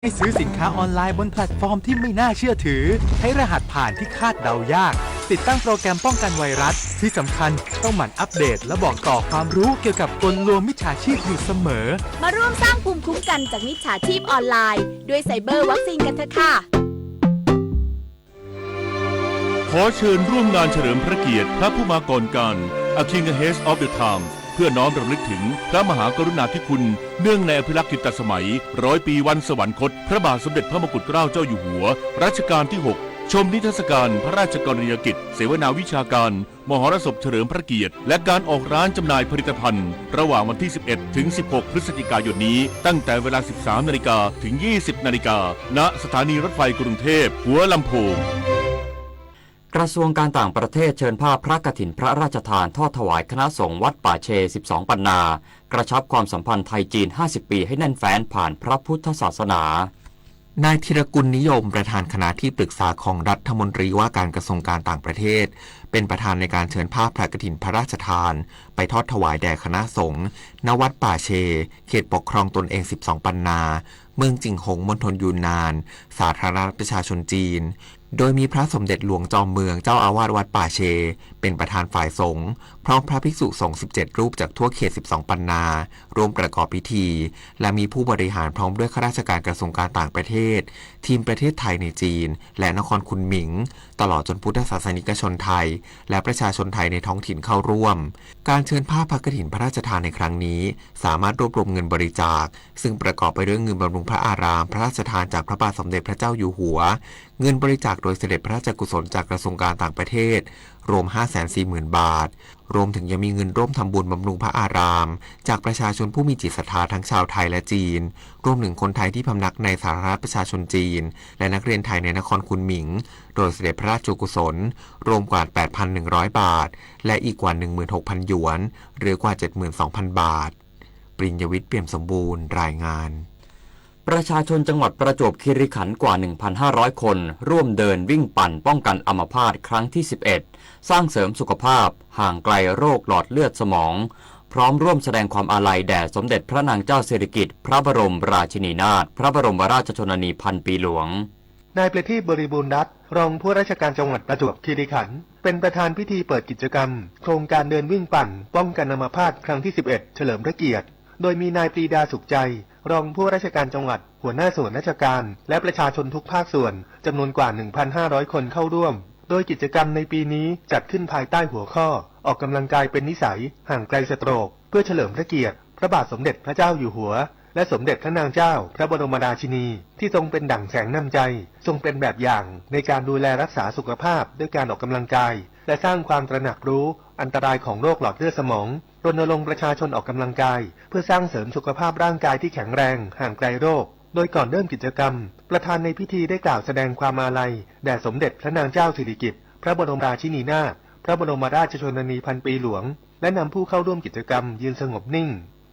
ไม่ซื้อสินค้าออนไลน์บนแพลตฟอร์มที่ไม่น่าเชื่อถือ ใช้รหัสผ่านที่คาดเดายาก ติดตั้งโปรแกรมป้องกันไวรัส ที่สำคัญต้องหมั่นอัปเดตและบอกต่อความรู้เกี่ยวกับกลลวงมิจฉาชีพอยู่เสมอ มาร่วมสร้างภูมิคุ้มกันจากมิจฉาชีพออนไลน์ ด้วยไซเบอร์วัคซีนกันเถอะค่ะ ขอเชิญร่วมงานเฉลิมพระเกียรติพระผู้มาก่อนกาล A King Ahead of the Time เพื่อน้อมรำลึกถึงพระมหากรุณาธิคุณ เนื่องในอภิรักษ์กิตติสมัยร้อยปีวันสวรรคต พระบาทสมเด็จพระมกุฎเกล้าเจ้าอยู่หัว รัชกาลที่หก ชมนิทรรศการพระราชกรณียกิจ เสวนาวิชาการ มหรสพเฉลิมพระเกียรติ และการออกร้านจำหน่ายผลิตภัณฑ์ ระหว่างวันที่ สิบเอ็ด ถึง สิบหก พฤศจิกายนนี้ ตั้งแต่เวลา สิบสามนาฬิกา ถึง ยี่สิบนาฬิกา ณ สถานีรถไฟกรุงเทพหัวลำโพง กระทรวงการต่างประเทศเชิญภาพพระกฐินพระราชทานทอดถวายคณะสงฆ์วัดป่าเช สิบสอง ปันนา กระชับความสัมพันธ์ไทย-จีน ห้าสิบ ปีให้แน่นแฟ้นผ่านพระพุทธศาสนา นายธีรกุลนิยม ประธานคณะที่ปรึกษาของรัฐมนตรีว่าการกระทรวงการต่างประเทศ เป็นประธานในการเชิญภาพพระกฐินพระราชทาน ไปทอดถวายแด่คณะสงฆ์ ณ วัดป่าเช เขตปกครองตนเอง สิบสอง ปันนา เมืองจิ่งหง มณฑลยูนนาน สาธารณรัฐประชาชนจีน โดยมีพระสมเด็จหลวงจอมเมืองเจ้าอาวาสวัดป่าเช เป็นประธานฝ่ายสงฆ์ พร้อมพระภิกษุสงฆ์ สิบเจ็ด รูปจากทั่วเขต สิบสอง ปันนา ร่วมประกอบพิธี และมีผู้บริหารพร้อมด้วยข้าราชการกระทรวงการต่างประเทศ ทีมประเทศไทยในจีน และนครคุนหมิง ตลอดจนพุทธศาสนิกชนไทย และประชาชนไทยในท้องถิ่นเข้าร่วม การเชิญภาพพระกฐินพระราชทานในครั้งนี้ สามารถรวบรวมเงินบริจาค ซึ่งประกอบไปด้วยเงินบำรุงพระอารามพระราชทานจากพระบาทสมเด็จพระเจ้าอยู่หัว เงินบริจาคโดยเสด็จพระราชกุศลจากกระทรวงการต่างประเทศ รวม ห้าแสนสี่หมื่น บาท รวมถึงยังมีเงินร่วมทำบุญบำรุงพระอาราม จากประชาชนผู้มีจิตศรัทธาทั้งชาวไทยและจีน รวมถึงคนไทยที่พำนักในสาธารณรัฐประชาชนจีน และนักเรียนไทยในนครคุนหมิง โดยเสด็จพระราชกุศล รวมกว่า แปดพันหนึ่งร้อย บาท และอีกกว่า หนึ่งหมื่นหกพัน หยวน หรือกว่า เจ็ดหมื่นสองพัน บาท ปริญญวิทย์ เปี่ยมสมบูรณ์ รายงาน ประชาชนจังหวัดประจวบคีรีขันธ์กว่า หนึ่งพันห้าร้อย คน ร่วมเดินวิ่งปั่นป้องกันอัมพาตครั้งที่ สิบเอ็ด สร้างเสริมสุขภาพ ห่างไกลโรคหลอดเลือดสมอง พร้อมร่วมแสดงความอาลัยแด่สมเด็จพระนางเจ้าสิริกิติ์ พระบรมราชินีนาถ พระบรมราชชนนีพันปีหลวง นายประทีป บริบูรณ์รัตน์ รองผู้ว่าราชการจังหวัดประจวบคีรีขันธ์ เป็นประธานพิธีเปิดกิจกรรม โครงการเดินวิ่งปั่นป้องกันอัมพาตครั้งที่ สิบเอ็ด เฉลิมพระเกียรติ โดยมีนายปรีดา สุขใจ รองผู้ว่าราชการจังหวัด หัวหน้าส่วนราชการ และประชาชนทุกภาคส่วน จำนวนกว่า หนึ่งพันห้าร้อย คนเข้าร่วม โดยกิจกรรมในปีนี้จัดขึ้นภายใต้หัวข้อ ออกกำลังกายเป็นนิสัย ห่างไกลสโตรก เพื่อเฉลิมพระเกียรติ พระบาทสมเด็จพระเจ้าอยู่หัว และสมเด็จพระนางเจ้าพระบรมราชินี ที่ทรงเป็นดั่งแสงนำใจ ทรงเป็นแบบอย่างในการดูแลรักษาสุขภาพด้วยการออกกำลังกาย และสร้างความตระหนักรู้อันตรายของโรคหลอดเลือดสมอง รณรงค์ประชาชนออกกำลังกาย เพื่อสร้างเสริมสุขภาพร่างกายที่แข็งแรง ห่างไกลโรค โดยก่อนเริ่มกิจกรรม ประธานในพิธีได้กล่าวแสดงความอาลัยแด่สมเด็จพระนางเจ้าสิริกิติ์ พระบรมราชินีนาถ พระบรมราชชนนีพันปีหลวง และนำผู้เข้าร่วมกิจกรรมยืนสงบนิ่ง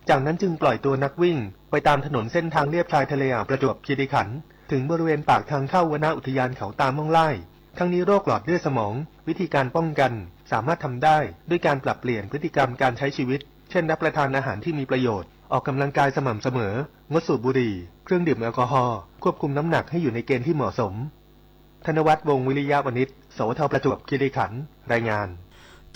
จากนั้นจึงปล่อยตัวนักวิ่งไปตามถนนเส้นทางเลียบชายทะเลอ่าวประจวบคีรีขันธ์ ถึงบริเวณปากทางเข้าวนอุทยานเขาตาม่องไล่ ทั้งนี้โรคหลอดเลือดสมอง วิธีการป้องกัน สามารถทำได้ด้วยการปรับเปลี่ยนพฤติกรรมการใช้ชีวิต เช่นรับประทานอาหารที่มีประโยชน์ ออกกำลังกายสม่ำเสมอ งดสูบบุหรี่ เครื่องดื่มแอลกอฮอล์ ควบคุมน้ำหนักให้อยู่ในเกณฑ์ที่เหมาะสม ธนวัฒน์ วงศ์วิริยะวณิช สวท ประจวบคีรีขันธ์ รายงาน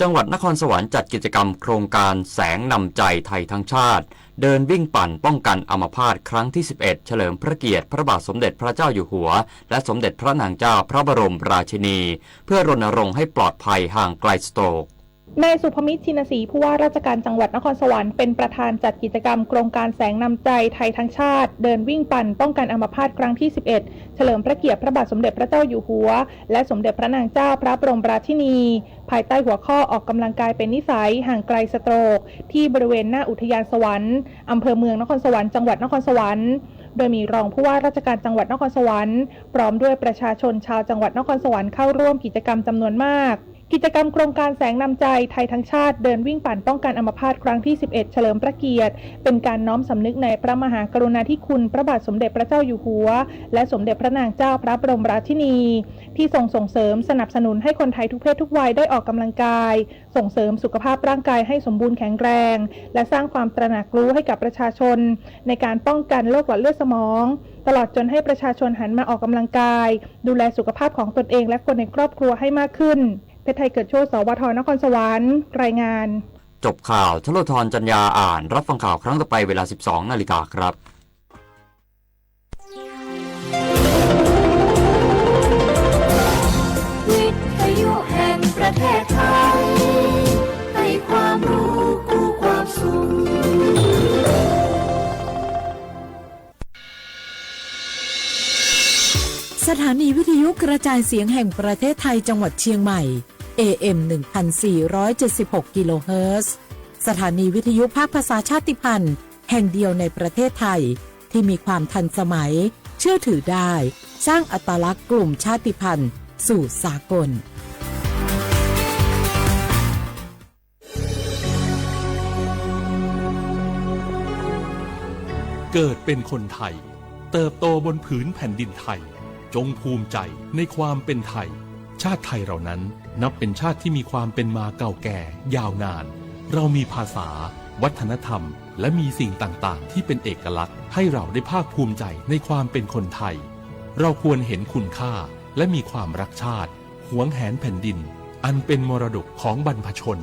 จังหวัดนครสวรรค์จัดกิจกรรมโครงการแสงนำใจไทยทั้งชาติ เดินวิ่งปั่นป้องกันอัมพาตครั้งที่ สิบเอ็ด เฉลิมพระเกียรติพระบาทสมเด็จพระเจ้าอยู่หัว และสมเด็จพระนางเจ้าพระบรมราชินี เพื่อรณรงค์ให้ปลอดภัยห่างไกลสโตรก นายสุภมิตร ชินศรี ผู้ว่าราชการจังหวัดนครสวรรค์เป็นประธานจัดกิจกรรมโครงการแสงนำใจไทยทั้งชาติ เดินวิ่งปั่นป้องกันอัมพาตครั้งที่ สิบเอ็ด เฉลิมพระเกียรติพระบาทสมเด็จพระเจ้าอยู่หัว และสมเด็จพระนางเจ้าพระบรมราชินี ภายใต้หัวข้อออกกำลังกายเป็นนิสัย ห่างไกลสโตรก ที่บริเวณหน้าอุทยานสวรรค์ อำเภอเมืองนครสวรรค์ จังหวัดนครสวรรค์ โดยมีรองผู้ว่าราชการจังหวัดนครสวรรค์ พร้อมด้วยประชาชนชาวจังหวัดนครสวรรค์เข้าร่วมกิจกรรมจำนวนมาก กิจกรรมโครงการแสงนำใจไทยทั้งชาติเดินวิ่งปั่นป้องกันอัมพาตครั้งที่สิบเอ็ด เฉลิมพระเกียรติ เป็นการน้อมสำนึกในพระมหากรุณาธิคุณพระบาทสมเด็จพระเจ้าอยู่หัว และสมเด็จพระนางเจ้าพระบรมราชินี ที่ทรงส่งเสริมสนับสนุนให้คนไทยทุกเพศทุกวัยได้ออกกำลังกาย ส่งเสริมสุขภาพร่างกายให้สมบูรณ์แข็งแรง และสร้างความตระหนักรู้ให้กับประชาชน ในการป้องกันโรคหลอดเลือดสมอง ตลอดจนให้ประชาชนหันมาออกกำลังกาย ดูแลสุขภาพของตนเองและคนในครอบครัวให้มากขึ้น เพชรไทยเกิดโชติ สวท นครสวรรค์ รายงาน จบข่าว ทโลธร จันยา อ่าน รับฟังข่าวครั้งต่อไปเวลา สิบสองนาฬิกาครับ วิทยุแห่งประเทศไทย ให้ความรู้คู่ความสุข สถานีวิทยุกระจายเสียงแห่งประเทศไทยจังหวัดเชียงใหม่ เอ เอ็ม หนึ่งพันสี่ร้อยเจ็ดสิบหก กิโลเฮิรตซ์ สถานีวิทยุภาคภาษาชาติพันธุ์แห่งเดียวในประเทศไทย ที่มีความทันสมัย เชื่อถือได้ สร้างอัตลักษณ์กลุ่มชาติพันธุ์สู่สากล เกิดเป็นคนไทย เติบโตบนผืนแผ่นดินไทย จงภูมิใจในความเป็นไทย ชาติไทยเรานั้นนับเป็นชาติที่มีความเป็นมาเก่าแก่ยาวนาน เรามีภาษา วัฒนธรรม และมีสิ่งต่างๆ ที่เป็นเอกลักษณ์ ให้เราได้ภาคภูมิใจในความเป็นคนไทย เราควรเห็นคุณค่า และมีความรักชาติ หวงแหนแผ่นดิน อันเป็นมรดกของบรรพชน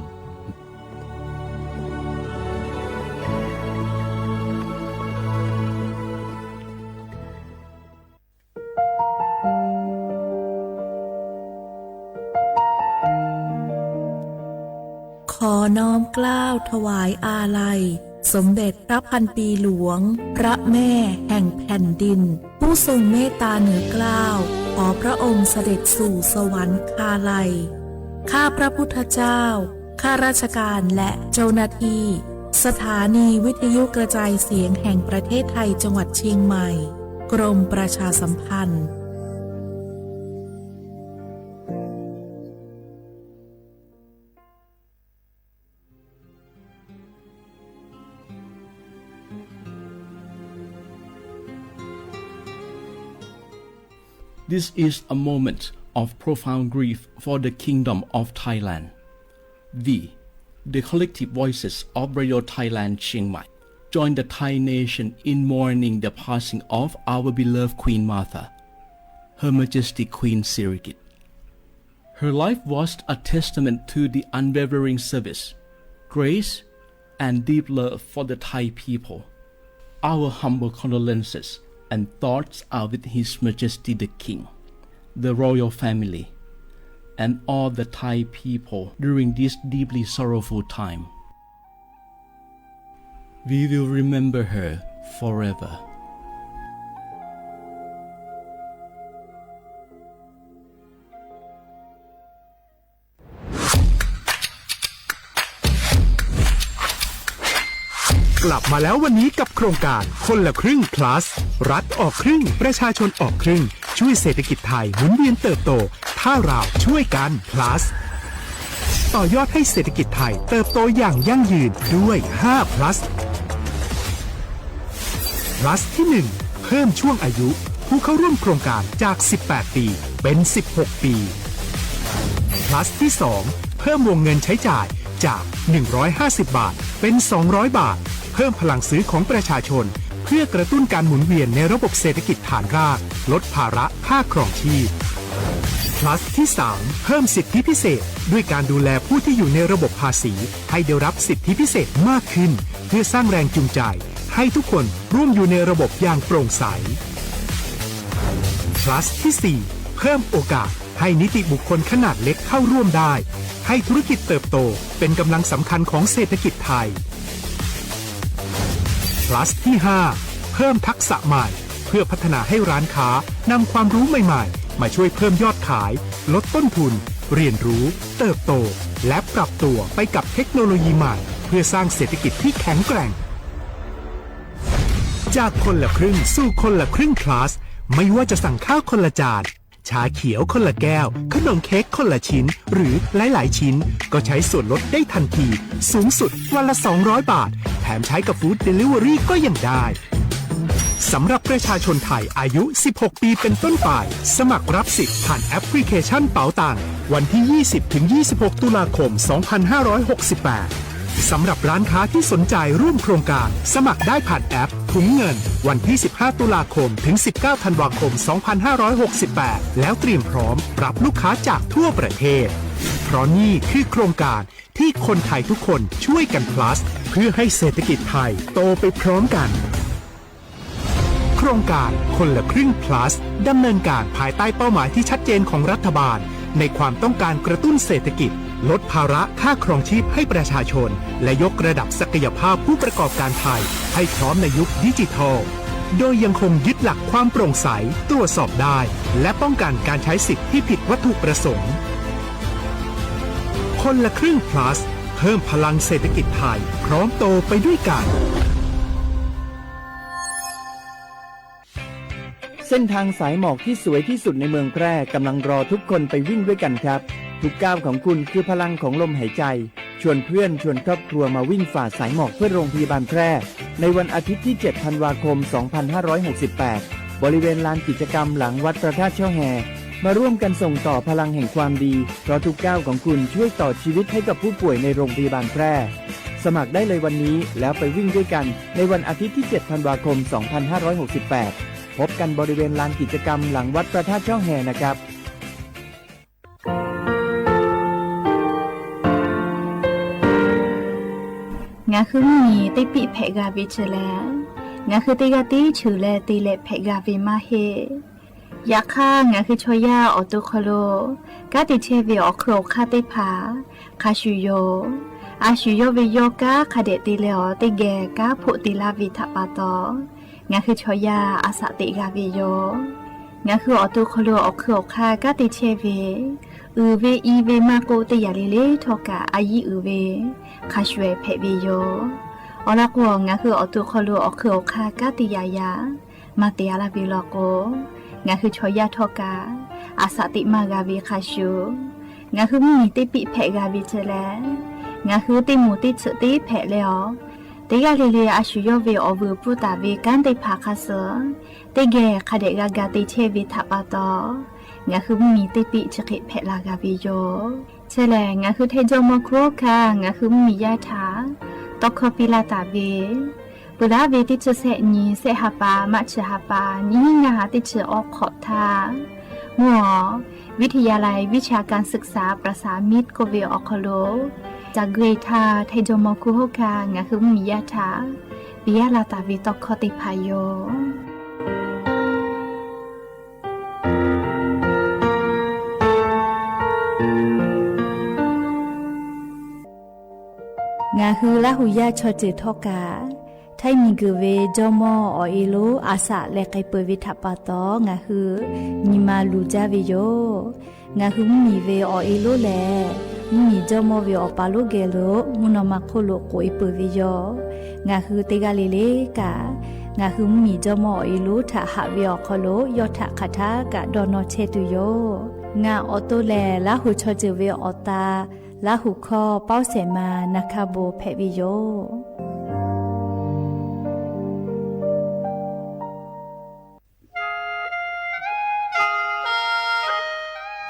ขอน้อมเกล้าถวายอาลัย สมเด็จพระพันปีหลวง พระแม่แห่งแผ่นดิน ผู้ทรงเมตตาเหนือเกล้า ขอพระองค์เสด็จสู่สวรรคาลัย ข้าพระพุทธเจ้า ข้าราชการและเจ้าหน้าที่ สถานีวิทยุกระจายเสียงแห่งประเทศไทยจังหวัดเชียงใหม่ กรมประชาสัมพันธ์ This is a moment of profound grief for the Kingdom of Thailand. We, the collective voices of Radio Thailand Chiang Mai, join the Thai nation in mourning the passing of our beloved Queen Mother, Her Majesty Queen Sirikit. Her life was a testament to the unwavering service, grace, and deep love for the Thai people. Our humble condolences and thoughts are with His Majesty the King, the royal family, and all the Thai people during this deeply sorrowful time. We will remember her forever. กลับมาแล้ววันนี้กับโครงการคนละครึ่ง plus รัฐออกครึ่ง ประชาชนออกครึ่ง ช่วยเศรษฐกิจไทยหมุนเวียนเติบโต ถ้าเราช่วยกัน plus ต่อยอดให้เศรษฐกิจไทยเติบโตอย่างยั่งยืนด้วย ห้า plus plus ที่หนึ่ง เพิ่มช่วงอายุผู้เข้าร่วมโครงการจาก สิบแปด ปี เป็น สิบหก ปี plus ที่สอง เพิ่มวงเงินใช้จ่ายจาก หนึ่งร้อยห้าสิบ บาท เป็น สองร้อย บาท เพิ่มพลังซื้อของประชาชน เพื่อกระตุ้นการหมุนเวียนในระบบเศรษฐกิจฐานราก ลดภาระค่าครองชีพ plus ที่สาม เพิ่มสิทธิพิเศษ ด้วยการดูแลผู้ที่อยู่ในระบบภาษี ให้ได้รับสิทธิพิเศษมากขึ้น เพื่อสร้างแรงจูงใจ ให้ทุกคนร่วมอยู่ในระบบอย่างโปร่งใส plus ที่สี่ เพิ่มโอกาสให้นิติบุคคลขนาดเล็กเข้าร่วมได้ ให้ธุรกิจเติบโตเป็นกำลังสำคัญของเศรษฐกิจไทย plus ที่ห้า เพิ่มทักษะใหม่ เพื่อพัฒนาให้ร้านค้านำความรู้ใหม่ๆ มาช่วยเพิ่มยอดขาย ลดต้นทุน เรียนรู้ เติบโต และปรับตัวไปกับเทคโนโลยีใหม่ เพื่อสร้างเศรษฐกิจที่แข็งแกร่ง จากคนละครึ่งสู่คนละครึ่ง plus ไม่ว่าจะสั่งข้าวคนละจาน ชาเขียวคนละแก้ว ขนมเค้กคนละชิ้น หรือหลายๆชิ้น ก็ใช้ส่วนลดได้ทันที สูงสุดวันละสองร้อยบาท แถมใช้กับ Food Delivery ก็ยังได้ สำหรับประชาชนไทยอายุ สิบหก ปีเป็นต้นไป สมัครรับสิทธิ์ผ่านแอปพลิเคชันเป๋าตัง วันที่ ยี่สิบ ถึง ยี่สิบหก ตุลาคม สองพันห้าร้อยหกสิบแปด สำหรับร้านค้าที่สนใจร่วมโครงการ สมัครได้ผ่านแอปถุงเงิน วันที่ สิบห้า ตุลาคม ถึง สิบเก้า ธันวาคม สองพันห้าร้อยหกสิบแปด แล้วเตรียมพร้อมรับลูกค้าจากทั่วประเทศ เพราะนี่คือโครงการที่คนไทยทุกคนช่วยกัน plus เพื่อให้เศรษฐกิจไทยโตไปพร้อมกัน โครงการคนละครึ่ง plus ดำเนินการภายใต้เป้าหมายที่ชัดเจนของรัฐบาล ในความต้องการกระตุ้นเศรษฐกิจ ลดภาระค่าครองชีพให้ประชาชน และยกระดับศักยภาพผู้ประกอบการไทย ให้พร้อมในยุคดิจิทัล โดยยังคงยึดหลักความโปร่งใส ตรวจสอบได้ และป้องกันการใช้สิทธิ์ที่ผิดวัตถุประสงค์ คนละครึ่ง plus เพิ่มพลังเศรษฐกิจไทย พร้อมโตไปด้วยกัน เส้นทางสายหมอกที่สวยที่สุดในเมืองแพร่กำลังรอทุกคนไปวิ่งด้วยกันครับ ทุกก้าวของคุณคือพลังของลมหายใจ ชวนเพื่อนชวนครอบครัวมาวิ่งฝ่าสายหมอกเพื่อโรงพยาบาลแพร่ ในวันอาทิตย์ที่ เจ็ด ธันวาคม สองพันห้าร้อยหกสิบแปด บริเวณลานกิจกรรมหลังวัดพระธาตุช่อแฮ มาร่วมกันส่งต่อพลังแห่งความดี เพราะทุกก้าวของคุณช่วยต่อชีวิตให้กับผู้ป่วยในโรงพยาบาลแพร่ สมัครได้เลยวันนี้แล้วไปวิ่งด้วยกันในวันอาทิตย์ที่ เจ็ด ธันวาคม สองพันห้าร้อยหกสิบแปด พบกันบริเวณลานกิจกรรมหลังวัดพระธาตุช่อแฮนะครับ Ngaˬ hui mvuhˇ miˬ teˇ piˆ hpehꞈ g'a ve chi lehˬ, ngaˬ hui teˇ g'aˇ tiˉ cheuˬ leh te leh hpehꞈ g'a ve maˇ heˆ. Yaꞈ hk'aˇ, ngaˬ hui chaw yaˇ awˬ to hk'aw lo kanˉ te chehˇ ve awˬ hk'eun awˬ hk'aˇ teˇ hpaˍ hk'a shuˍ yoˬ. A shuˍ yawˇ ve yawˇ kanˉ hk'a dehꞈ te leh awˬ teˇ geh kanˉ hpoˆ te laˇ ve htaꞈ pa taw, ngaˬ hui chaw yaˇ a shaꞈ teꞈ g'a ve yoˬ. Ngaˬ hui awˬ to hk'aw lo awˬ hk'eun awˬ hk'aˇ kanˉ te chehˇ ve, uiˍ ve i ve maˇ k'oˆ, teˇ yanˇ le le htawˇ kaꞈ a yiˉ uiˍ ve hk'a shuˍ ehˍ hpehꞈ ve yoˬ. Awˬ lawn k'o, ngaˬ hui awˬ to hk'aw lo awˬ hk'eun awˬ hk'aˇ kanˉ te yaꞈ yaꞈ maˇ te a laˇ ve law k'o, ngaˬ hui chaw yaˇ htawˇ kaꞈ a shaꞈ teꞈ maˇ g'a ve hk'a shuˍ, ngaˬ hui mvuhˇ miˬ teˇ piˆ hpehꞈ g'a ve chi lehˬ, ngaˬ hui teˇ moˍ teˇ tsuhꞈ teˇ hpehꞈ leh awˬ, teˇ g'aˇ le le a shuˍ yawˇ ve awˬ vuiˬ pfuhˇ taˍ ve kanˉ teˇ hpaˍ hk'a suh teˇ geh hk'a dehꞈ g'a ga te chehˇ ve htaꞈ pa taw, ngaˬ hui mvuhˇ miˬ teˇ piˆ chi hk'e hpehꞈ la g'a ve yoˬ. Chi lehˬ, ngaˬ hui Htaiˇ jawˇmawˇ hkuˇ hawˉ hkanˇ ngaˬ hui mvuhˇ miˬ yaˇ htaꞈ tawˇ hkawˇ piˇ laˇ taˍ ve, peuˬ laˇ ve teˇ chi sehˆ nyi sehˆ ha pa March ha pa nyiˇ hinˉ ngaˇ ha teˇ chi awˬ hk'awꞈ htaˇ, mvuhˇ awˬ วิทยาลัยวิชาการศึกษาประสานมิตร k'oˆ ve awˬ hk'aw lo ca gui htaˇ, Htaiˇ jawˇmawˇ hkuˇ hawˉ hkanˇ ngaˬ hui mvuhˇ miˬ yaˇ htaꞈ piˇ laˇ taˍ ve tawˇ hkawˇ teˇ hpaˍ yoˬ. Ngaˬ hui Laˇ huˍ yaˇ chaw ceuˬ htawˇ kaꞈ, Htaiˇ miˬguiˬ ve jawˇmawˇ awˬ e lonˉ a shaꞈ leh k'ai peuˬ ve htaꞈ pa taw, ngaˬ hui nyi ma luˬ jaˇ ve yoˬ. Ngaˬ hui mvuhˇ miˬ ve awˬ e lonˉ lehˬ, mvuhˇ miˬ jawˇmawˇ ve awˬ pa lonˉ geh lo mvuhˇ naw ma hk'oˆ lo k'oꞈ e peuˬ ve yoˬ. Ngaˬ hui teˇ g'aˇ le le kaꞈ, ngaˬ hui mvuhˇ miˬ jawˇmawˇ awˬ e lonˉ htaꞈ haꞈ ve awˬ hk'aw lo yawˇ htaꞈ hk'aˬ htaˇ kaꞈ dawˇ nawˇ chehˇ tuˬ yoˬ. Ngaˬ awˬ to lehˬ, Laˇ huˍ chaw ceuˬ ve awˬ ta Laˇ huˍ hkawˇ Pawˇ shehˍ ma Na hkaˇ bon hpehꞈ ve yoˬ.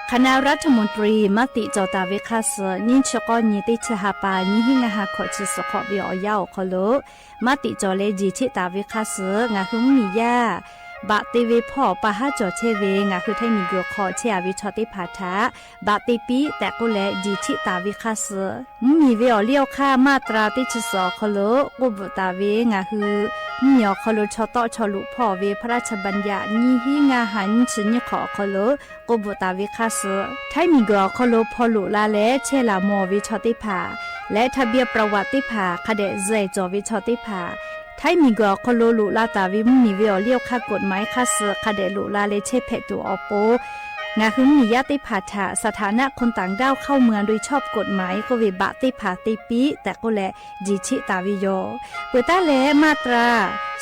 K'aˬ naˆ รัฐมนตรี maˇ tiꞈ cawˬ taˍ ve hk'a suhˍ, nyiˇ chi k'awˇ nyi teˇ chi ha pa nyiˇ hinˉ ngaˇ ha hkawꞈ chi suhˍ hk'awꞈ ve awˬ yanˇ awˬ hk'aw lo maˇ tiꞈ cawˬ leh jeˬ cheˆ taˍ ve hk'a suhˍ, ngaˬ hui mvuhˇ miˬ yaˇ baꞈ te ve hpawˇ pa haˉ cawˬ chehˇ ve ngaˬ hui Htaiˇ miˬguiˬ hk'aw chehˇ a ve chaw teˇ hpaˍ htaꞈ baꞈ te piˇ tehꞈ k'oˆ leh jeˬ cheˆ taˍ ve hk'a suhˍ, mvuhˇ miˬ ve awˬ liˇ awˬ hk'aˇ มาตรา teˇ chi suhˍ awˬ hk'aw lo k'oˆ bvuhꞈ taˍ ve ngaˬ hui mvuhˇ miˬ awˬ hk'aw lo chaw tawˆ chaw loꞈ hpawˇ ve พระราชบัญญัติ nyiˇ hinˉ ngaˇ ha nyiˇ chi nyiˇ hk'awꞈ awˬ hk'aw lo k'oˆ bvuhꞈ taˍ ve hk'a suhˍ, Htaiˇ miˬguiˬ awˬ hk'aw lo hpaw loꞈ la leh chehˇ laˬ mawˬ ve chaw teˇ hpaˍ leh ทะเบียนประวัติ teˇ hpaˍ hk'a dehꞈ zuhꞈ cawˬ ve chaw teˇ hpaˍ, Htaiˇ miˬguiˬ awˬ hk'aw lo loꞈ la taˍ ve mvuhˇ miˬ ve awˬ liˇ awˬ hk'aˇ กฎหมาย hk'a suhˍ hk'a dehꞈ loꞈ la leh chehˇ hpehꞈ tuˬ awˬ pon, ngaˬ hui mvuhˇ miˬ yaˇ teˇ hpaˍ htaꞈ สถานะคนต่างด้าวเข้าเมืองโดยชอบกฎหมาย k'oˆ ve baꞈ teˇ hpaˍ te piˇ tehꞈ k'oˆ leh jeˬ cheˆ taˍ ve yoˬ. Peuˬ taˉ leh มาตรา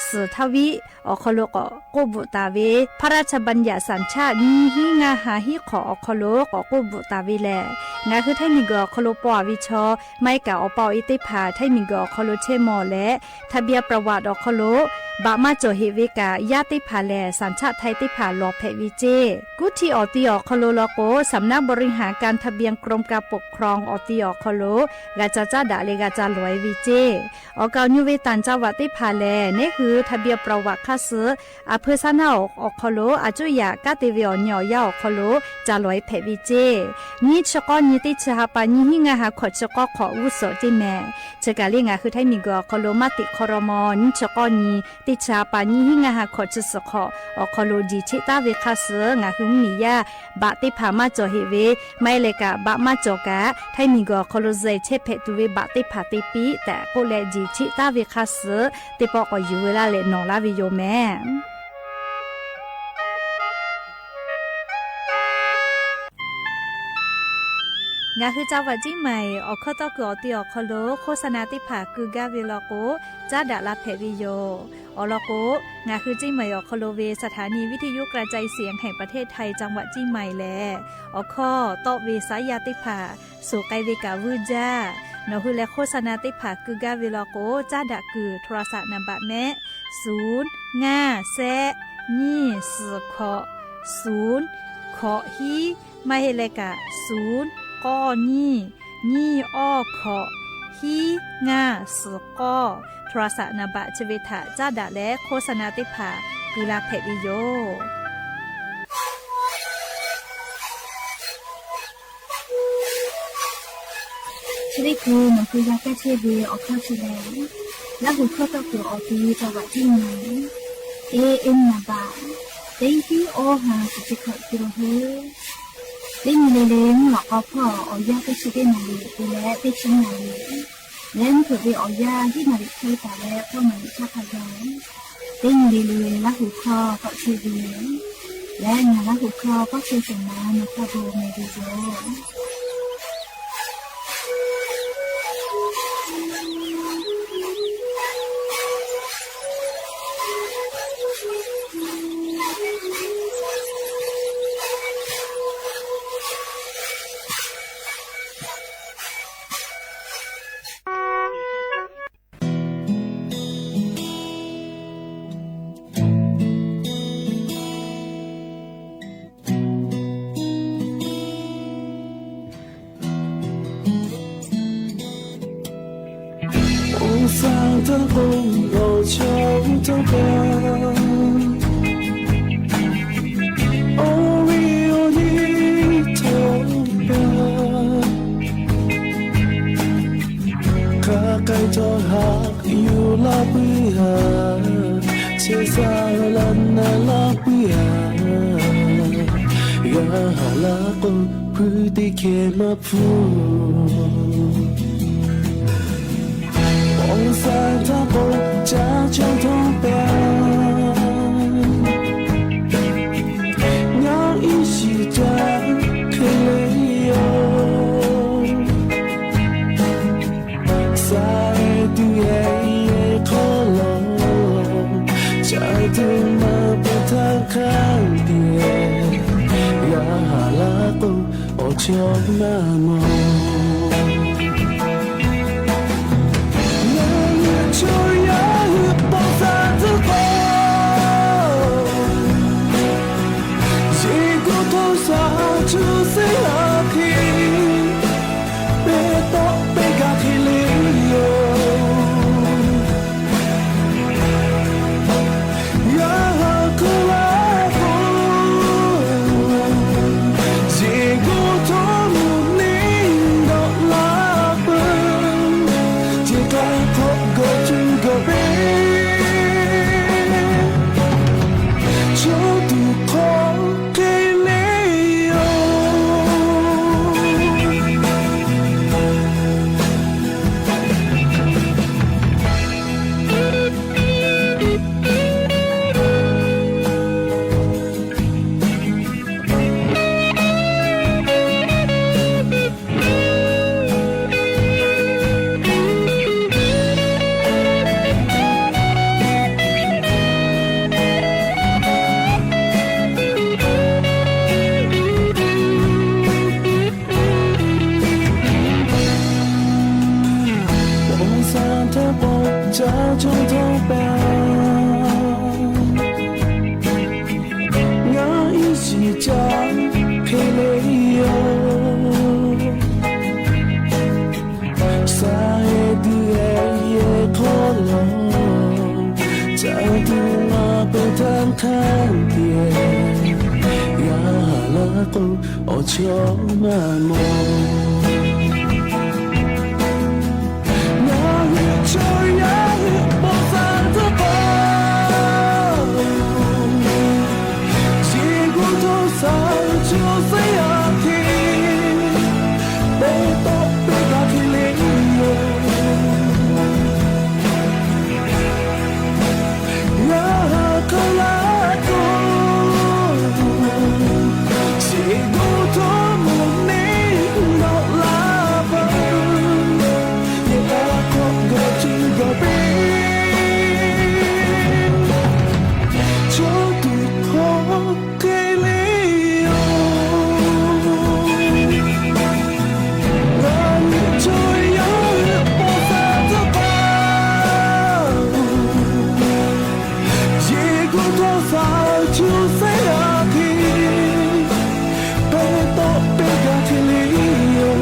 suhˍ htaˇ viˆ awˬ hk'aw lo k'awꞈ k'oˆ bvuhꞈ taˍ ve, พระราชบัญญัติสัญชาติ nyiˇ hinˉ ngaˇ ha hiˉ hk'awꞈ awˬ hk'aw lo k'awꞈ k'oˆ bvuhꞈ taˍ ve lehˬ, ngaˬ hui Htaiˇ miˬguiˬ awˬ hk'aw lo paw ve chaw maˇ heˆ kaꞈ awˬ pa awˬ e teˇ hpaˍ Htaiˇ miˬguiˬ awˬ hk'aw lo chehˇ mawˬ leh, ทะเบียนประวัติ awˬ hk'aw lo baꞈ maˇ cawˬ heꞈ ve kaꞈ, yaˇ teˇ hpaˍ lehˬ สัญชาติไทย teˇ hpaˍ lawˬ hpehꞈ ve ceˇ. Kuˇ htiˇ awˬ ti awˬ hk'aw lo law k'o, สำนักบริหารการทะเบียน กรมการปกครอง awˬ ti awˬ hk'aw lo g'a ca caˉ daꞈ leh g'a ca lawˬ e ve ceˇ. Awˬ kaˍ awˬ nyu ve ต่างจังหวัด teˇ hpaˍ lehˬ, neˉ hui ทะเบียนประวัติ hk'aˇ suh aˬ hpeu saˉ naˉ awˬ hk'aw lo a cuˇ yaꞈ kanˉ te ve awˬ nyi awˬ yanˇ awˬ hk'aw lo ca lawˬ e hpehꞈ ve ceˇ. Nyiˇ chi k'awˇ nyi teˇ chi ha pa nyiˇ hinˉ ngaˇ ha hkawꞈ chi k'awˇ hk'awꞈ g'uˇ suhˍ teˇ mehˍ. Chi kaˬ le ngaˬ hui Htaiˇ miˬguiˬ awˬ hk'aw lo maˇ teꞈ hk'aw raw maw, nyiˇ chi k'awˇ nyi teˇ chi ha pa nyiˇ hinˉ ngaˇ ha hkawꞈ chi suhˍ hk'awꞈ awˬ hk'aw lo jeˬ cheˆ taˉ ve hk'aˇ suh ngaˬ hui mvuhˇmiˬ yaˇ baꞈ teˇ hpaˍ maˇ cawˬ heꞈ ve, maˇ heˆ leh kaꞈ baꞈ maˇ cawˬ kaꞈ Htaiˇ miˬguiˬ awˬ hk'aw lo zuhꞈ chehˇ hpehꞈ tuˬ ve baꞈ teˇ hpaˍ te piˇ tehꞈ k'oˆ leh jeˬ cheˆ taˉ ve hk'aˇ suh teˇ pawˆ k'awꞈ yuˬ ve laˇ leh nawˬ laˇ ve yoˬ mehˍ. Ngaˬ hui จังหวัดเชียงใหม่ awˬ hkawˇ tawˇ kuiˬ awˬ ti awˬ hk'aw lo โฆษณา teˇ hpaˍ keu gaˇ ve law k'o, caˉ daꞈ la hpehꞈ ve yoˬ. Awˬ lawn k'o, ngaˬ hui เชียงใหม่ awˬ hk'aw lo ve สถานีวิทยุกระจายเสียงแห่งประเทศไทย จังหวัดเชียงใหม่ lehˬ, awˬ hkawˇ tawˆ ve saˉ yaˇ teˇ hpaˍ suhˍ k'ai ve kaꞈ vuiˇ jaˇ. Nawˬ hui leh โฆษณา teˇ hpaˍ keu gaˇ ve law k'o, caˉ daꞈ kuiˬ โทรศัพท์ naˍ baꞈ mehˆ, suˍ ngaˇ shehˆ nyiˇ suhˍ hkawꞈ suˍ hkawꞈ hiˉ, maˇ heˆ leh kaꞈ suˍ k'awˇ nyiˇ nyiˇ awˇ hkawꞈ hiˉ ngaˇ suhˍ k'awˇ โทรศัพท์ naˍ baꞈ chi ve htaꞈ caˉ daꞈ leh โฆษณา teˇ hpaˍ keu la hpehꞈ ve yoˬ. Chi teˇ hkui nawˬ hui g'a kaˇ chehˇ ve awˬ hkawˇ chi lehˬ, Laˇ huˍ hkawˇ tawˇ kuiˬ awˬ ti จังหวัดเชียงใหม่ A M naˍ baꞈ teˇ hiˉ awˇ ha suhˍ chi hkawꞈ keu la heuˆ. Teˇ nyi le le mvuhˇ lawꞈ k'aw hpawˇ awˬ yanˇ teˇ chi teˇ naˍ riˍ te leh teˇ chi naˍ riˍ leh mvuhˇ hpeuꞈ ve awˬ yanˇ hiˉ naˍ riˍ hk'e taˍ leh k'awˇ naˍ riˍ htaˇ hk'a gaˬ, teˇ nyi le le Laˇ huˍ hkawˇ k'awꞈ chehˇ ve lehˬ, ngaˬ Laˇ huˍ hkawˇ k'awˇ chehˇ shehˍ ma nawˬ hk'a bon meh ve yoˬ. Hk'a k'ai htawˇ haꞈ yuˬ laˇ puiˉ haˍ, chehˇ sha laˇ naˍ laˇ puiˉ haˍ, g'a haˍ laˇ k'o, hpuiˇ teˇ hkeh maˇ hpuˇ. Awˬ sha htaˇ k'o, caˇ caˇ htawˇ pehˍ, ngaˬ iˉ shiˍ caˇ hk'e le yoˬ. Sha tuˬ e hk'aw lo, caˇ tuˬ maˇ peuˬ htaˇ hk'a dehꞈ, g'a haˍ laˇ k'o, awˬ chawˇ maˇ mawˬ. Ngaˬ hui chaw yaˇ hui paw sha tcuh k'o, yeˬ gu htawˇ sha chu seˉ la hk'e, pehˬ tawˆ pehˬ gaˬ hk'e le yoˬ. Yaˇ haˍ hk'oˆ laˇ k'o, yeˬ gu htawˇ mvuhˇ neˇ dawˆ laˇ peuˬ, ce k'ai hk'awꞈ gawˬ cuˇ gawˬ peˇ, chaw tuˬ hk'aw hk'e le yoˬ. hk'aˇ tiˍ, yaˇ ha laˇ k'o, awˬ chawˇ maˇ mawˬ. Ngaˬ hui chaw yaˇ hui paw sha tcuhˉ paˍ, yeˬ gu htawˇ saˍ co sehˉ a htiˇ, pehˇ tawˆ pehˇ gaˇ hk'e le yoˬ. Ngaˬ ha k'aˉ laˇ k'o, yeˬ gu htawˇ mvuhˇ neˇ nawꞈ la peuˬ. Yehˬ k'a hk'awꞈ gawˬ cuˇ gawˬ piˇ, chaw tuˬ hk'aw hk'e le yoˬ. Ngaˬ hui chaw yaˇ hui paw sha tcuhˉ paˍ, yeˬ gu htawˇ saˍ co sehˉ a htiˇ, pehˇ tawˆ pehˇ gaˇ hk'e le yoˬ.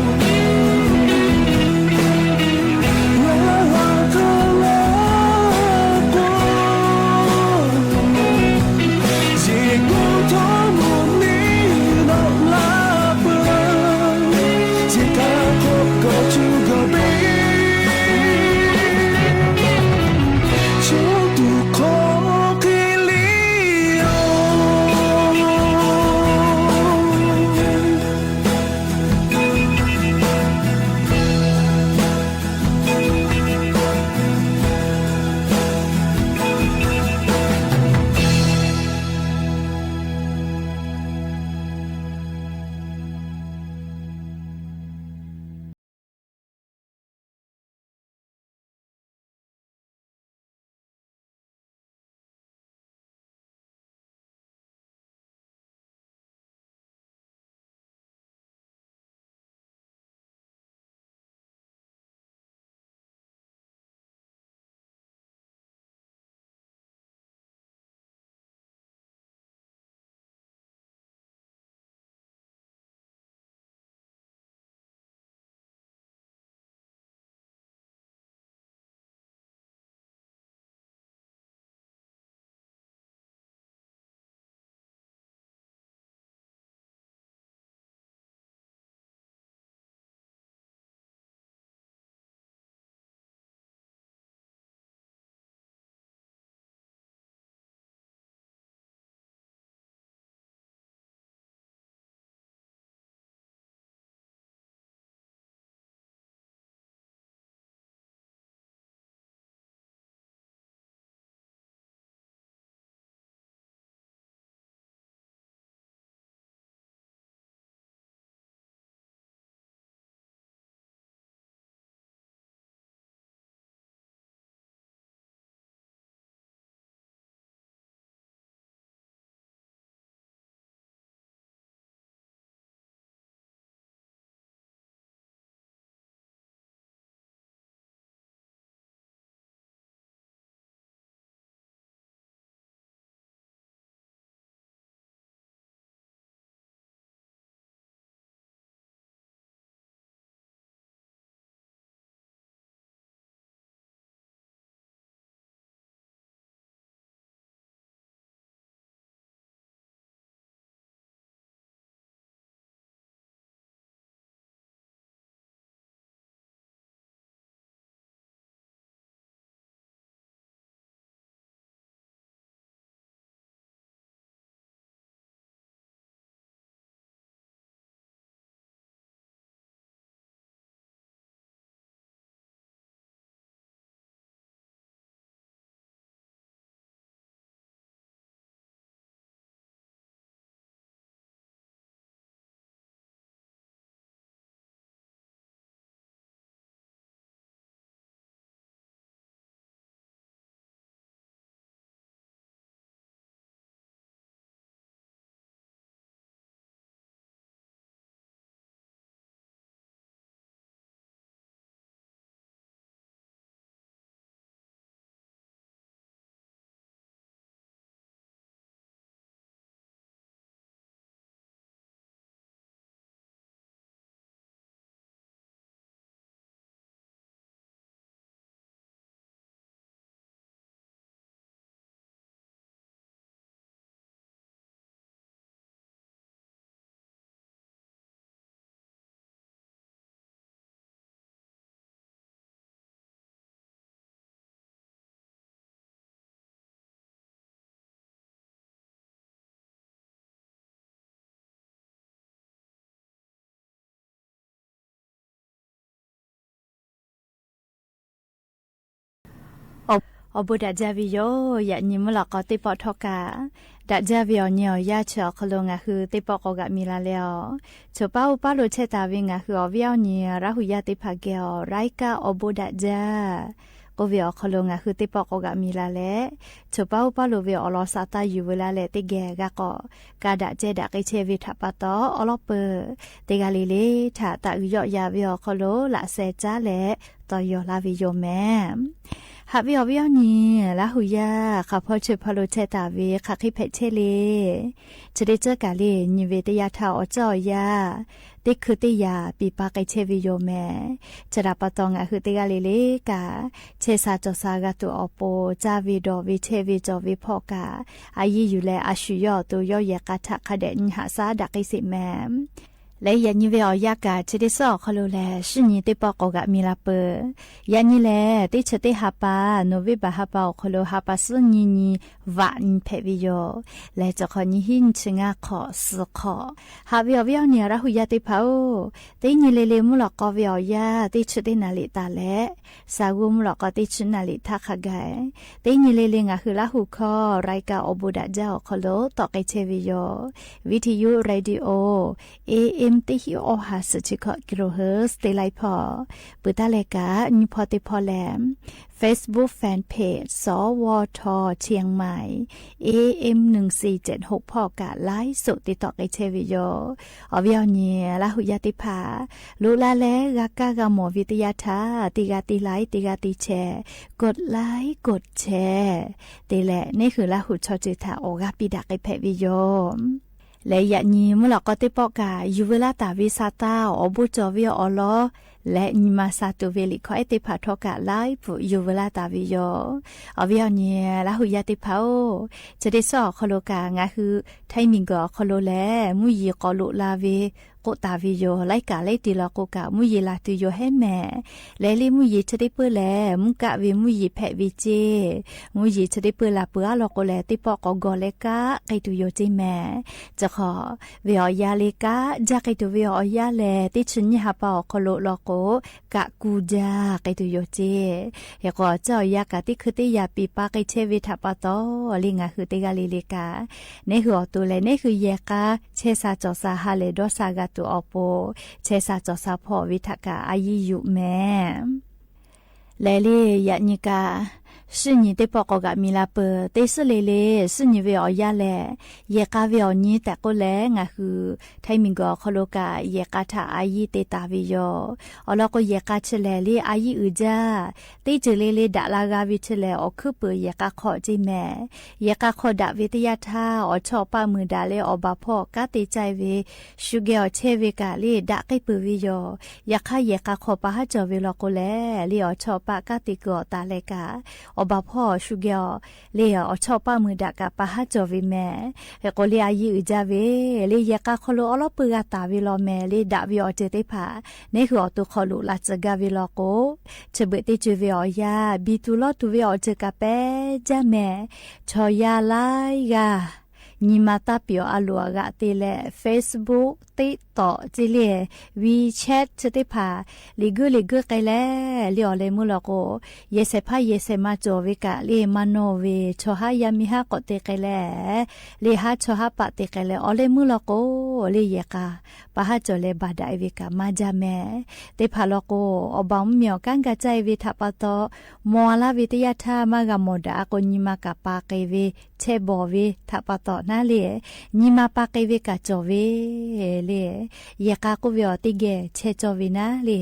Ngaˬ ha k'aˉ laˇ k'o, yeˬ gu htawˇ mvuhˇ neˇ nawꞈ la peuˬ. Yehˬ k'a hk'awꞈ gawˬ cuˇ gawˬ piˇ, chaw tuˬ hk'aw hk'e le yoˬ. Awˬ bon daꞈ jaˇ ve yoˬ. Yaꞈ nyi mvuhˇ lawꞈ k'aw teˇ pawˆ htawˇ kaꞈ, daꞈ jaˇ ve awˬ nyi awˬ yanˇ chi awˬ hk'aw lo ngaˬ hui teˇ pawˆ k'awꞈ g'aꞈ mi la leh a, choˬ paˉ oˇ paˉ lo chehˇ taˍ ve ngaˬ hui awˬ viˉ awˬ nyi Laˇ hu yaˇ teˇ hpaˍ geh awˬ รายการ awˬ bon daꞈ jaˇ k'oˆ ve awˬ hk'aw lo ngaˬ hui teˇ pawˆ k'awꞈ g'aꞈ mi la leh, choˬ paˉ oˇ paˉ lo ve awˬ lawn sa taˇ yuˬ veu laˇ leh teˇ geh g'a k'awꞈ ka daꞈ ceh daꞈ k'ai chehˇ ve htaꞈ pa taw, awˬ lawn peuˬ teˇ g'aˇ le le htaꞈ taꞈ g'uiˬ yawˆ ya ve awˬ hk'aw lo laꞈ sheh caˉ leh tawˍ yaw laˇ ve yoˬ meh. Haꞈ ve awˬ viˉ awˬ nyi Laˇ hu yaˇ hk'aˬ hpawˇ chi hpawˇ lo chehˇ taˍ ve hk'aˬ hk'e hpehꞈ chehˇ le. Chi teˇ ceuˬ kaꞈ le nyi ve teˇ yanˇ htaˇ awˬ ceuˬ awˬ yanˇ teˇ hkui teˇ yaꞈ piˍ pa k'ai chehˇ ve yoˬ meh. Chi htaꞈ pa taw ngaˬ hui teˇ g'aˇ le le kaꞈ, chehˇ sha cawˬ sha g'a tuˬ awˬ pon caˇ ve dawˬ ve chehˇ ve cawˬ ve hpawˇ kaꞈ, a yiˇ yuˬ leh a shu yawˇ awˬ to yawˇ yehˬ k'a htaꞈ hk'a dehꞈ nyi haꞈ shaˉ daꞈ k'ai sheˍ meh. Leh yaꞈ nyi ve awˬ yanˇ kaꞈ chi teˇ suhˉ awˬ hk'aw lo lehˬ, shinˉ nyi teˇ pawˆ k'awꞈ g'aꞈ mi la peuˬ. Yaꞈ nyi lehˬ, teˇ chi teˇ ha pa, November ha pa awˬ hk'aw lo ha pa suhˉ nyi nyi vaꞈ nyi hpehꞈ ve yoˬ. Lehˬ, cawˬ hk'awꞈ nyi hiˉ nyi chi ngaˇ hk'awꞈ suhˍ hk'awꞈ. Haꞈ ve awˬ viˉ awˬ nyi Laˇ hu yaˇ teˇ hpaˍ-oˬ, teˇ nyi le le mvuhˇ lawꞈ k'aw ve awˬ yanˇ teˇ chi teˇ naˍ riˍ taˍ leh, shaˍ g'uˇ mvuhˇ lawꞈ k'aw teˇ chi naˍ riˍ htaˇ hk'a gaˬ, teˇ nyi le le ngaˬ hui Laˇ hu hkawˇ รายการ awˬ bon daꞈ jaˇ awˬ hk'aw lo tawˆ k'ai chehˇ ve yoˬ. Viˇ hti yuˇ radio, A M teˇ hinˉ awˬ ha suhˍ chi hkawꞈ kilohertz teˇ laiˉ hpawˇ, peuˬ taˇ leh kaꞈ nyi hpawˇ teˇ hpawˇ leh, Facebook fan page สวท เชียงใหม่ A M หนึ่งสี่เจ็ดหก hpawˇ kaꞈ ไลฟ์สด te tawˆ k'ai chehˇ ve yoˬ. Awˬ viˉ awˬ nyi Laˇ hu yaˇ teˇ hpaˍ, loꞈ la leh g'a kaˇ g'a mawˬ ve teˇ yanˇ htaˇ, teˇ g'aˇ te laiˉ teˇ g'aˇ te chehˇ, กดไลค์ กดแชร์ te leh neˇ hui Laˇ hu chaw ceuˬ htaꞈ awˬ g'aˇ piˇ daꞈ k'ai hpehꞈ ve yoˬ. Leh yaꞈ nyi mvuhˇ lawꞈ k'aw teˇ pawˆ kaꞈ yuˬ veu laˇ taˍ ve sa taˇ awˬ bon cawˬ ve awˬ lawn leh nyi ma sha tuˬ ve liꞈ hkawˇ ehˉ teˇ hpaˍ htawˇ kaꞈ ไลฟ์ yuˬ veu laˇ taˍ ve yoˬ. Awˬ viˉ awˬ nyi Laˇ hu yaˇ teˇ hpaˍ-oˬ, chi teˇ suhˉ awˬ hk'aw lo kaꞈ ngaˬ hui ไทย miˬguiˬ awˬ hk'aw lo lehˬ mvuhˇ yeˬ k'awꞈ loꞈ la ve k'oˆ taˍ ve yoˬ. Laiˉ kaꞈ laiˉ te law k'o kaꞈ mvuhˇ yeˬ laˬ tuˬ yoˬ hehˉ mehˍ. Leh le mvuhˇ yeˬ chi teˇ peuˇ lehˬ mvuhˇ kaˆ ve mvuhˇ yeˬ hpehꞈ ve ceˇ. Mvuhˇ yeˬ chi teˇ peuˇ laˬ peuˬ aˉ law k'o lehˬ, teˇ pawˆ k'awꞈ gawˬ leh kaˆ k'ai tuˬ yoˬ ceˇ mehˍ. Chi hk'awꞈ ve awˬ yanˇ le kaˆ jaˇ k'ai tuˬ ve awˬ yanˇ lehˬ, teˇ chi nyiˇ ha pa awˬ hk'aw lo law k'o, kaꞈ kuˬ jaˇ k'ai tuˬ yoˬ ceˇ. Hk'e k'o, awˬ ceuˬ awˬ yanˇ kaꞈ teˇ hkui teˇ yaꞈ piˍ pa k'ai chehˇ ve htaꞈ pa taw, le ngaˬ hui teˇ g'aˇ le le kaꞈ, neˇ hui awˬ to leh neˇ hui yehˬ k'a chehˇ sha cawˬ sha ha lehˬ dawˇ sha g'a tuˬ awˬ pon, chehˇ sha cawˬ sha hpawˇ ve htaꞈ kaꞈ a yiˇ yuˬ mehˍ. Leh le, yaꞈ nyi kaꞈ, shinˉ nyi teˇ pawˆ k'awꞈ g'aꞈ mi la peuˬ. Teˇ suhˉ le le, shinˉ nyi ve awˬ yanˇ lehˬ, yehˬ k'a ve awˬ nyi tehꞈ k'oˆ leh, ngaˬ hui ไทย miˬguiˬ awˬ hk'aw lo kaꞈ yehˬ k'a htaꞈ a yiˇ te taˍ ve yoˬ. Awˬ lawn k'o, yehˬ k'a chi lehˬ le a yiˇ uiˍ jaˇ, teˇ ceuˬ le le daꞈ la g'a ve chi lehˬ, awˬ hkuiˉ peuˬ yehˬ k'a hk'aw ceˇ mehˍ. Yehˬ k'a hk'aw daꞈ ve teˇ yanˇ htaˇ, awˬ chawˇ awˬ paˆ meuˍ daꞈ leh awˬ baˬ hpawˇ kanˉ te caˇ ve shu geh awˬ chehˇ ve kaꞈ le daꞈ k'ai peuˬ ve yoˬ. Yaꞈ hk'aˇ, yehˬ k'a hk'aw pa haˉ cawˬ ve law k'o lehˬ, le awˬ chawˇ awˬ paˆ kanˉ te kuiˬ awˬ taˍ leh kaꞈ, awˬ baˬ hpawˇ shu geh awˬ le awˬ chawˇ awˬ paˆ meuˍ daꞈ kaꞈ pa haˉ cawˬ ve mehˍ. Hk'e k'o, le a yiˇ uiˍ jaˇ ve le yehˬ k'a hk'aw lo awˉ lawˉ peuˬ g'a taˍ ve law mehˍ. Le daꞈ ve awˬ ceuˬ teˇ hpaˍ neˇ hui awˬ to hk'aw loꞈ la tcuh gaˇ ve law k'o, chi beuꞈ teˇ ceuˬ ve awˬ yanˇ, biˇ tuˬ lawˇ tuˬ ve awˬ ceuˬ kaꞈ pehˉ jaˇ mehˍ. Chaw yaˇ laiˉ g'aˇ nyi ma taˇ piˍ awˬ a loˍ a g'aꞈ te leh, Facebook, TikTok ceˇ le, WeChat chi teˇ hpaˍ liꞈ guiˇ liꞈ guiˇ k'ai leh, le awˬ leh meuˇ law k'o, yehˬ shehˍ hpaˇ yehˬ shehˍ ma cawˬ ve kaꞈ le maˇ nawˇ ve, chaw haˉ yaˇ miˇ haˉ k'awꞈ te k'ai leh, le haˉ chaw haˉ paˆ te k'ai leh, awˬ leh meuˇ law k'o, le yehˬ k'a pa haˉ cawˬ leh baˬ daꞈ e ve kaꞈ maˇ jaˇ mehˍ. Teˇ hpaˍ law k'o, awˬ baˬ mvuhˇ miˬ awˬ kanˉ ga caˇ e ve htaꞈ pa taw, maw a laˇ ve teˇ yanˇ htaˇ maˇ g'a mawˬ daꞈ a k'o, nyi ma kaꞈ pa k'ai ve, chehˇ bawˬ ve htaꞈ pa taw naˉ le, nyi ma pa k'ai ve kaꞈ cawˬ ve le. Yehˬ k'a k'oˆ ve awˬ teˇ geh chehˇ cawˇ ve naˉ le,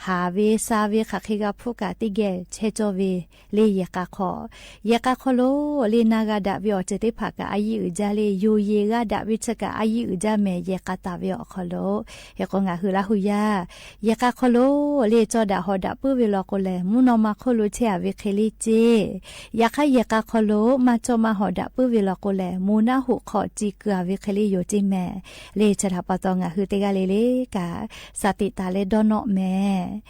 haˍ ve sha ve hk'aˬ hk'e g'a hpuˇ kaꞈ teˇ geh chehˇ cawˇ ve le. Yehˬ k'a hk'aw, yehˬ k'a hk'aw lo le na g'a daꞈ ve awˬ ceuˬ teˇ hpaˍ kaꞈ a yiˇ uiˍ jaˇ le. Yoˬ yeˬ g'a daꞈ ve chi kaꞈ a yiˇ uiˍ jaˇ mehˍ, yehˬ k'a taˍ ve awˬ hk'aw lo. Hk'e k'o, ngaˬ hui Laˇ hu yaˇ yehˬ k'a hk'aw lo le cawˇ daꞈ hawˍ daꞈ puiˉ ve law k'o lehˬ, mvuhˇ naw ma hk'oˆ lo chehˇ a ve hk'e le ceˇ. Yaꞈ hk'aˇ, yehˬ k'a hk'aw lo maˇ cawˇ maˇ hawˍ daꞈ puiˉ ve law k'o lehˬ, moˬ naˆ hoꞈ hk'aw ci kuiˬ a ve hk'e le yoˬ ceˇ mehˍ. Le chi htaꞈ pa taw ngaˬ hui teˇ g'aˇ le le kaꞈ, shaˍ tiꞈ taˍ leh dawˇ nawˆ mehˍ.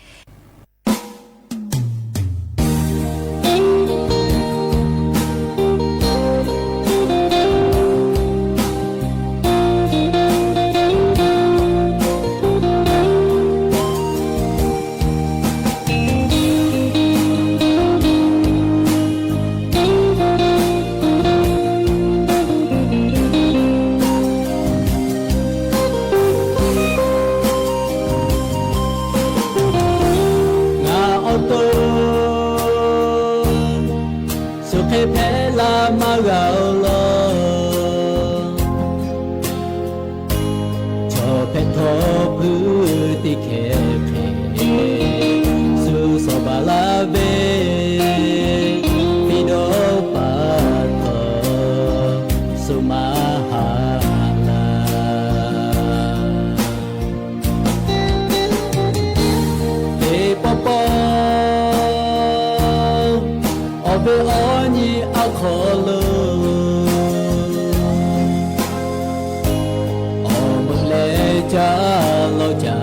Caˇ lawˬ caˇ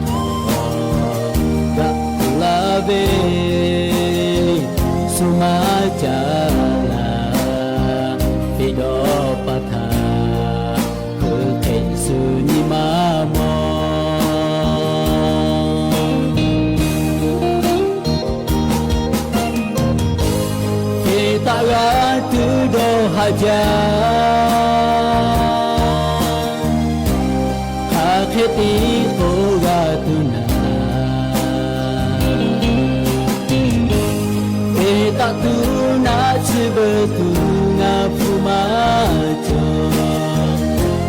htawˇ, g'aꞈ tuˬ laˇ ve, shu maˇ caˇ laˇ, teˇ dawˇ pa htaꞈ hk'e shu nyi ma mawˬ. Hk'e taˆ g'a tuˬ dawˇ haˍ jaˇ, hk'aˬ hk'e tiˉ k'oˆ g'a tuˬ naˍ. Hk'e taˆ tuˬ naˆ chi beuꞈ tuˬ ngaˬ hpu maˇ cawˬ.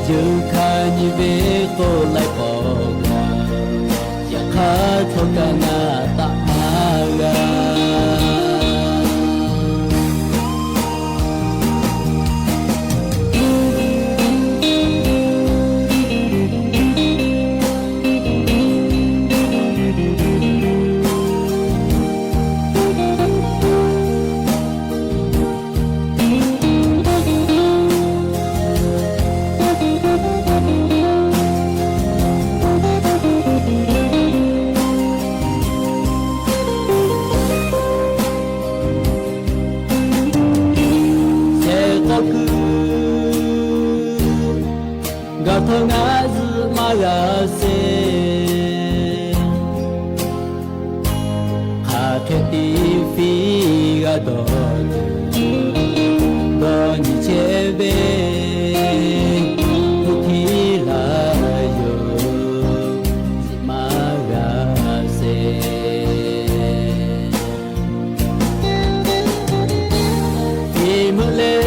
Yeuˬ hkanˍ nyi ve k'oˆ laiˉ pawˆ g'a, yaꞈ hk'aˇ htawˇ kaꞈ ngaˬ taˆ maˇ g'a. Shehˍ k'aw kuiˬ gaˬ htawˇ ngaˬ zuhꞈ maˇ g'a sheˍ. Hk'aˬ hk'e tiˉ fiˇ g'a dawˬ tuˬ, dawˇ nyi chehˇ ve, hpu htiˇ laˇ yoˬ, zuhꞈ maˇ g'a sheˍ. Iˉ meuꞈ leh,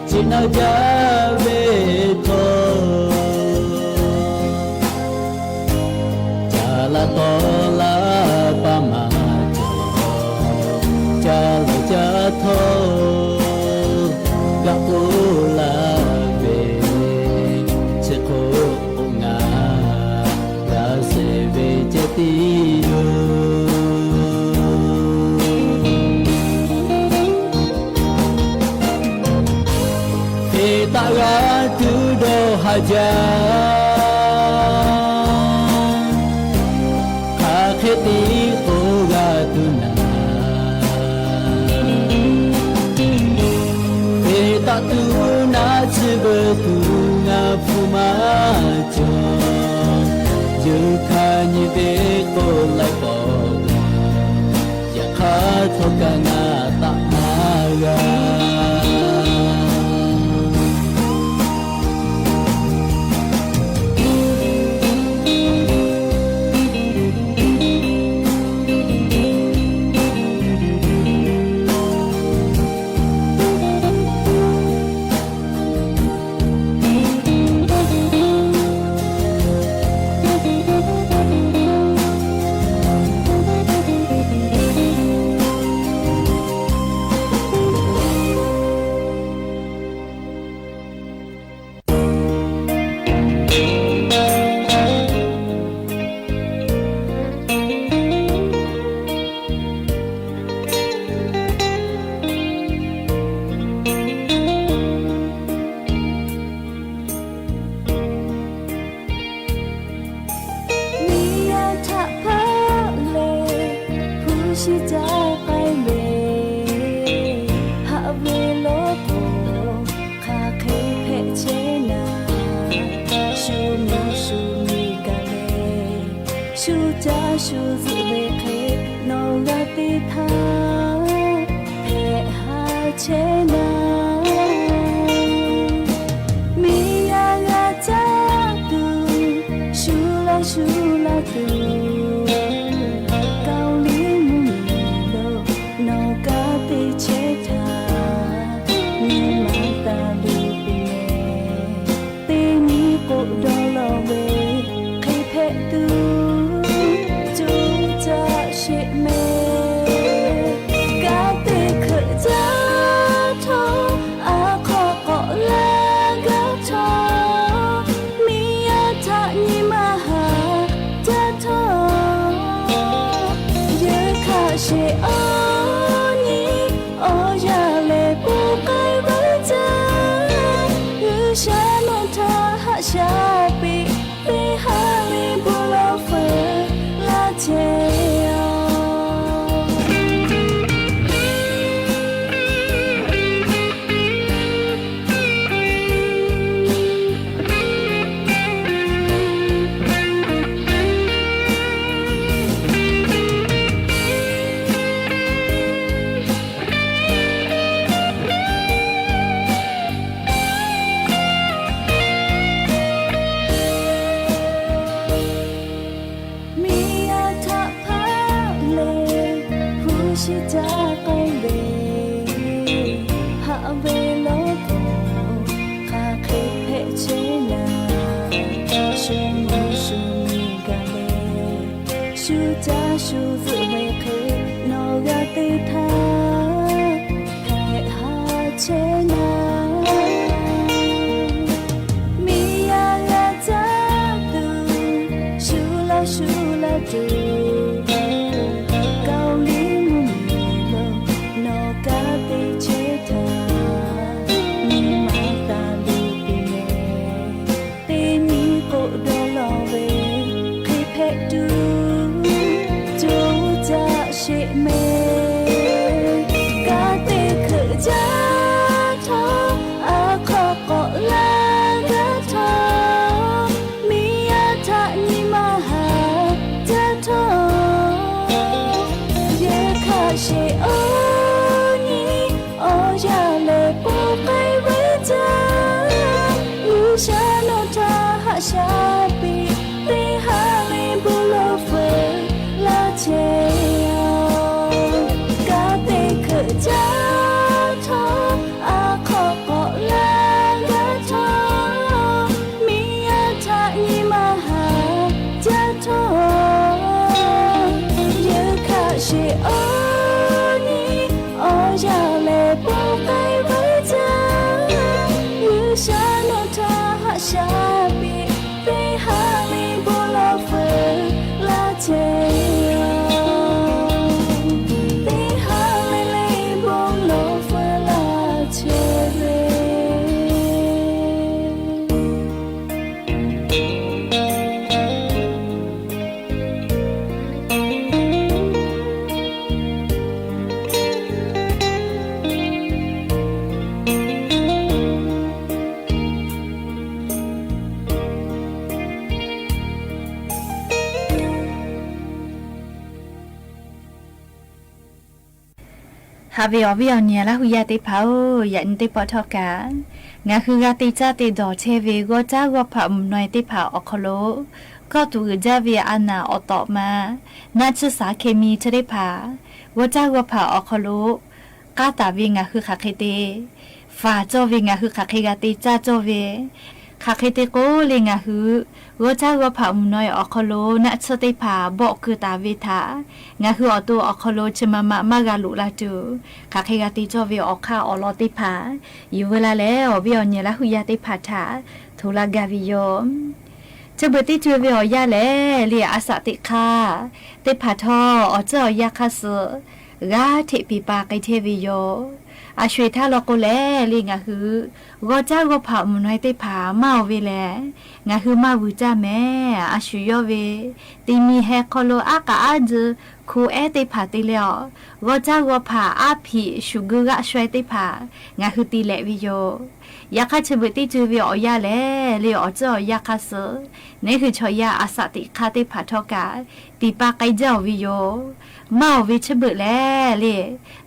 chi naˇ jaˇ ve htawˇ, caˇ laˇ tawˆ laˇ paˇ maˇ cawˬ. Caˇ lawˬ caˇ htawˇ, g'aꞈ k'oˆ laˇ ve, chi hk'oˆ k'o ngaˬ g'a sheˍ ve ceh tiˉ yoˬ. Hk'e taˆ g'a tuˬ dawˇ haˍ jaˇ, hk'aˬ hk'e tiˉ k'oˆ g'a tuˬ naˍ. Hk'e taˆ tuˬ naˆ chi beuꞈ tuˬ ngaˬ hpu maˇ cawˬ. Yeuˬ hkanˍ nyi ve k'oˆ laiˉ pawˆ g'a, yaꞈ hk'aˇ htawˇ kaꞈ ngaˬ taˆ maˇ g'a. Miˬ yaˇ htaꞈ hpaˆ leh hpu shi caˇ k'ai ve, haꞈ ve lawˇ k'o, hk'aˬ hk'e hpehꞈ chehˇ naˍ. Shu mawˇ shu miˬ gaˬ leh, shu caˇ shu zuhꞈ ve hk'e nawˬ g'a te htaˇ, hpehꞈ haˍ chehˇ naˍ. Miˬ yaˇ g'a caˇ tuˬ, shu laˇ shu laˇ tuˬ, Kaoˍliˇ mvuhˇmiˬ lo nawˬ kanˉ te chehˇ htaˇ, nyi ma taˍ luˬ peuˬ mehˍ. Teˇ nyi k'oˆ dawˇ law ve, hk'e hpehꞈ tuˬ cuˇ caˇ sheˍ mehˍ. Kanˉ te hkeuꞈ jaˇ htawˇ, a hk'aw k'awꞈ laˇ gaˇ htawˇ, miˬ yaˇ htaꞈ nyi ma haˍ jaˇ htawˇ, Caˇ shu zuhꞈ ve hk'e nawˬ g'a te htaˇ, hpehꞈ ha chehˇ naˇ. Miˬ yaˇ g'a caˇ tuˬ shu laˇ shu laˇ tuˬ, Kaoˍliˇ mvuhˇmiˬ lo nawˬ kanˉ te chehˇ htaˇ, nyi ma taˍ luˬ piˇ mehˍ. Teˇ nyi k'oˆ dawˇ law ve hk'e hpehꞈ tuˬ, co caˇ sheˍ mehˍ. Kanˉ te hkeuꞈ jaˇ htawˇ, a hk'aw k'awꞈ laˇ gaˇ htawˇ, miˬ yaˇ htaꞈ nyi ma haˍ jaˇ htawˇ, yehˬ hkaꞈ sheˍ awˬ nyi awˬ yanˇ lehˬ, pon k'ai ve caˇ. G'uiˬsha nawˬ htaꞈ haꞈ shaˉ piˇ, teˇ haˉ le bon lawˬ feuˍ laˇ chehˇ. Kanˉ te hkeuꞈ jaˇ htawˇ, a hk'aw k'awꞈ laˇ gaˇ htawˇ, miˬ yaˇ htaꞈ nyi ma haˍ jaˇ htawˇ, yehˬ hkaꞈ sheˍ awˬ nyi awˬ yanˇ lehˬ, pon k'ai ve caˇ. G'uiˬsha nawˬ htaꞈ haꞈ shaˉ piˇ, teˇ haˉ le bon lawˬ feuˍ laˇ chehˇ. Teˇ haˉ le le bon lawˬ feuˍ laˇ chehˇ ve. Haꞈ ve awˬ viˉ awˬ nyi Laˇ hu yaˇ teˇ hpaˍ-oˬ, yaꞈ nyi teˇ pawˆ htawˇ kaꞈ, ngaˬ hui g'a te caˇ te dawˬ chehˇ ve g'awˇ caˉ g'awˇ hpaꞈ mvuhˬ naw e teˇ hpaˍ awˬ hk'aw lo, kawˆ tuˬ uiˍ jaˇ ve a naˍ awˬ tawꞈ ma, naˆ tsuhˇ saˍ hke mi chi teˇ hpaˍ, g'awˇ caˉ g'awˇ hpaꞈ awˬ hk'aw lo k'aˉ taˍ ve ngaˬ hui hk'aˬ hk'e te faˍ cawˇ ve, ngaˬ hui hk'aˬ hk'e g'a te caˇ cawˇ ve, hk'aˬ hk'e te k'o le, ngaˬ hui g'awˇ caˉ g'awˇ hpaꞈ mvuhˬ naw e awˬ hk'aw lo naˆ tsuhˇ teˇ hpaˍ bawˆ keu taˍ ve htaꞈ ngaˬ hui awˬ to awˬ hk'aw lo chi ma ma maˇ g'a loꞈ la tuˬ, hk'aˬ hk'e g'a te cawˇ ve awˬ hk'aˇ awˬ lawn teˇ hpaˍ yuˬ veu la leh, awˬ viˉ awˬ nyi Laˇ hu yaˇ teˇ hpaˍ htaꞈ hto laˇ gaˇ ve yoˬ. Chi beuꞈ teˇ ceuˬ ve awˬ yanˇ lehˬ le, a saꞈ teꞈ hk'aˇ teˇ hpaˍ htawˇ awˬ tcuhˉ awˬ yanˇ hk'aˇ suh g'aˇ hteꞈ peˍ pa k'ai chehˇ ve yoˬ. A sho eˬ htaˇ law k'o lehˬ le, ngaˬ hui g'awˇ caˉ g'awˇ hpaꞈ mvuhˬ naw e teˇ hpaˍ maˇ oˬ ve lehˬ, ngaˬ hui maˇ vuiˬ caˇ mehˍ. A shu yawˇ ve ti mi heh hk'aw lo aˉ k'aꞈ aˉ duh hko ehˉ teˇ hpaˍ te leh awˬ, g'awˇ caˉ g'awˇ hpaꞈ aˉ hpiꞈ shuˍ geu g'aˆ sha e teˇ hpaˍ ngaˬ hui te lehꞈ ve yoˬ. Yaꞈ hk'aˇ chi beuꞈ teˇ ceuˬ ve awˬ yanˇ lehˬ le, awˬ tcuhˉ awˬ yanˇ hk'aˇ suh neˉ hui chaw yaˇ a saꞈ teꞈ hk'aˇ teˇ hpaˍ htawˇ kaꞈ tiˍ pa k'ai jaˇ oˬ ve yoˬ. Maˇ oˬ ve chi beuꞈ lehˬ le,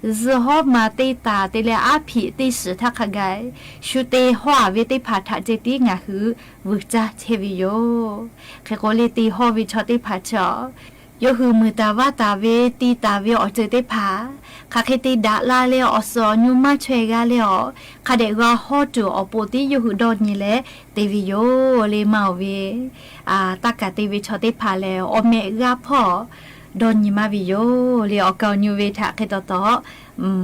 zuhꞈ hawˉ ma te taˍ te leh aˉ hpiꞈ teˇ shiˍ htaˇ hk'a gaˬ shu te hawˇ a ve teˇ hpaˍ htaꞈ ceh tiˉ ngaˬ hui vuiˬ caˇ chehˇ ve yoˬ. Hk'e k'o le, te hawˇ ve chaw teˇ hpaˍ chaw yawˇ hui muiˬ taˍ vaˇ taˍ ve ti taˍ ve awˬ ceuˬ teˇ hpaˍ hk'aˬ hk'e te daꞈ la leh awˬ suhˍ awˬ nyu maˇ chaweh g'a leh awˬ, hk'a dehꞈ g'a hawˇ tuˬ awˬ pon tiˉ yawˇ hui dawˇ nyi leh te ve yoˬ le. Maˇ oˬ ve taˇ kaˍ te ve chaw teˇ hpaˍ lehˬ, awˬ mehꞈ g'a hpawˇ dawˇ nyi maˇ ve yoˬ le. Awˬ kaˍ awˬ nyu ve htaꞈ hk'e taw taw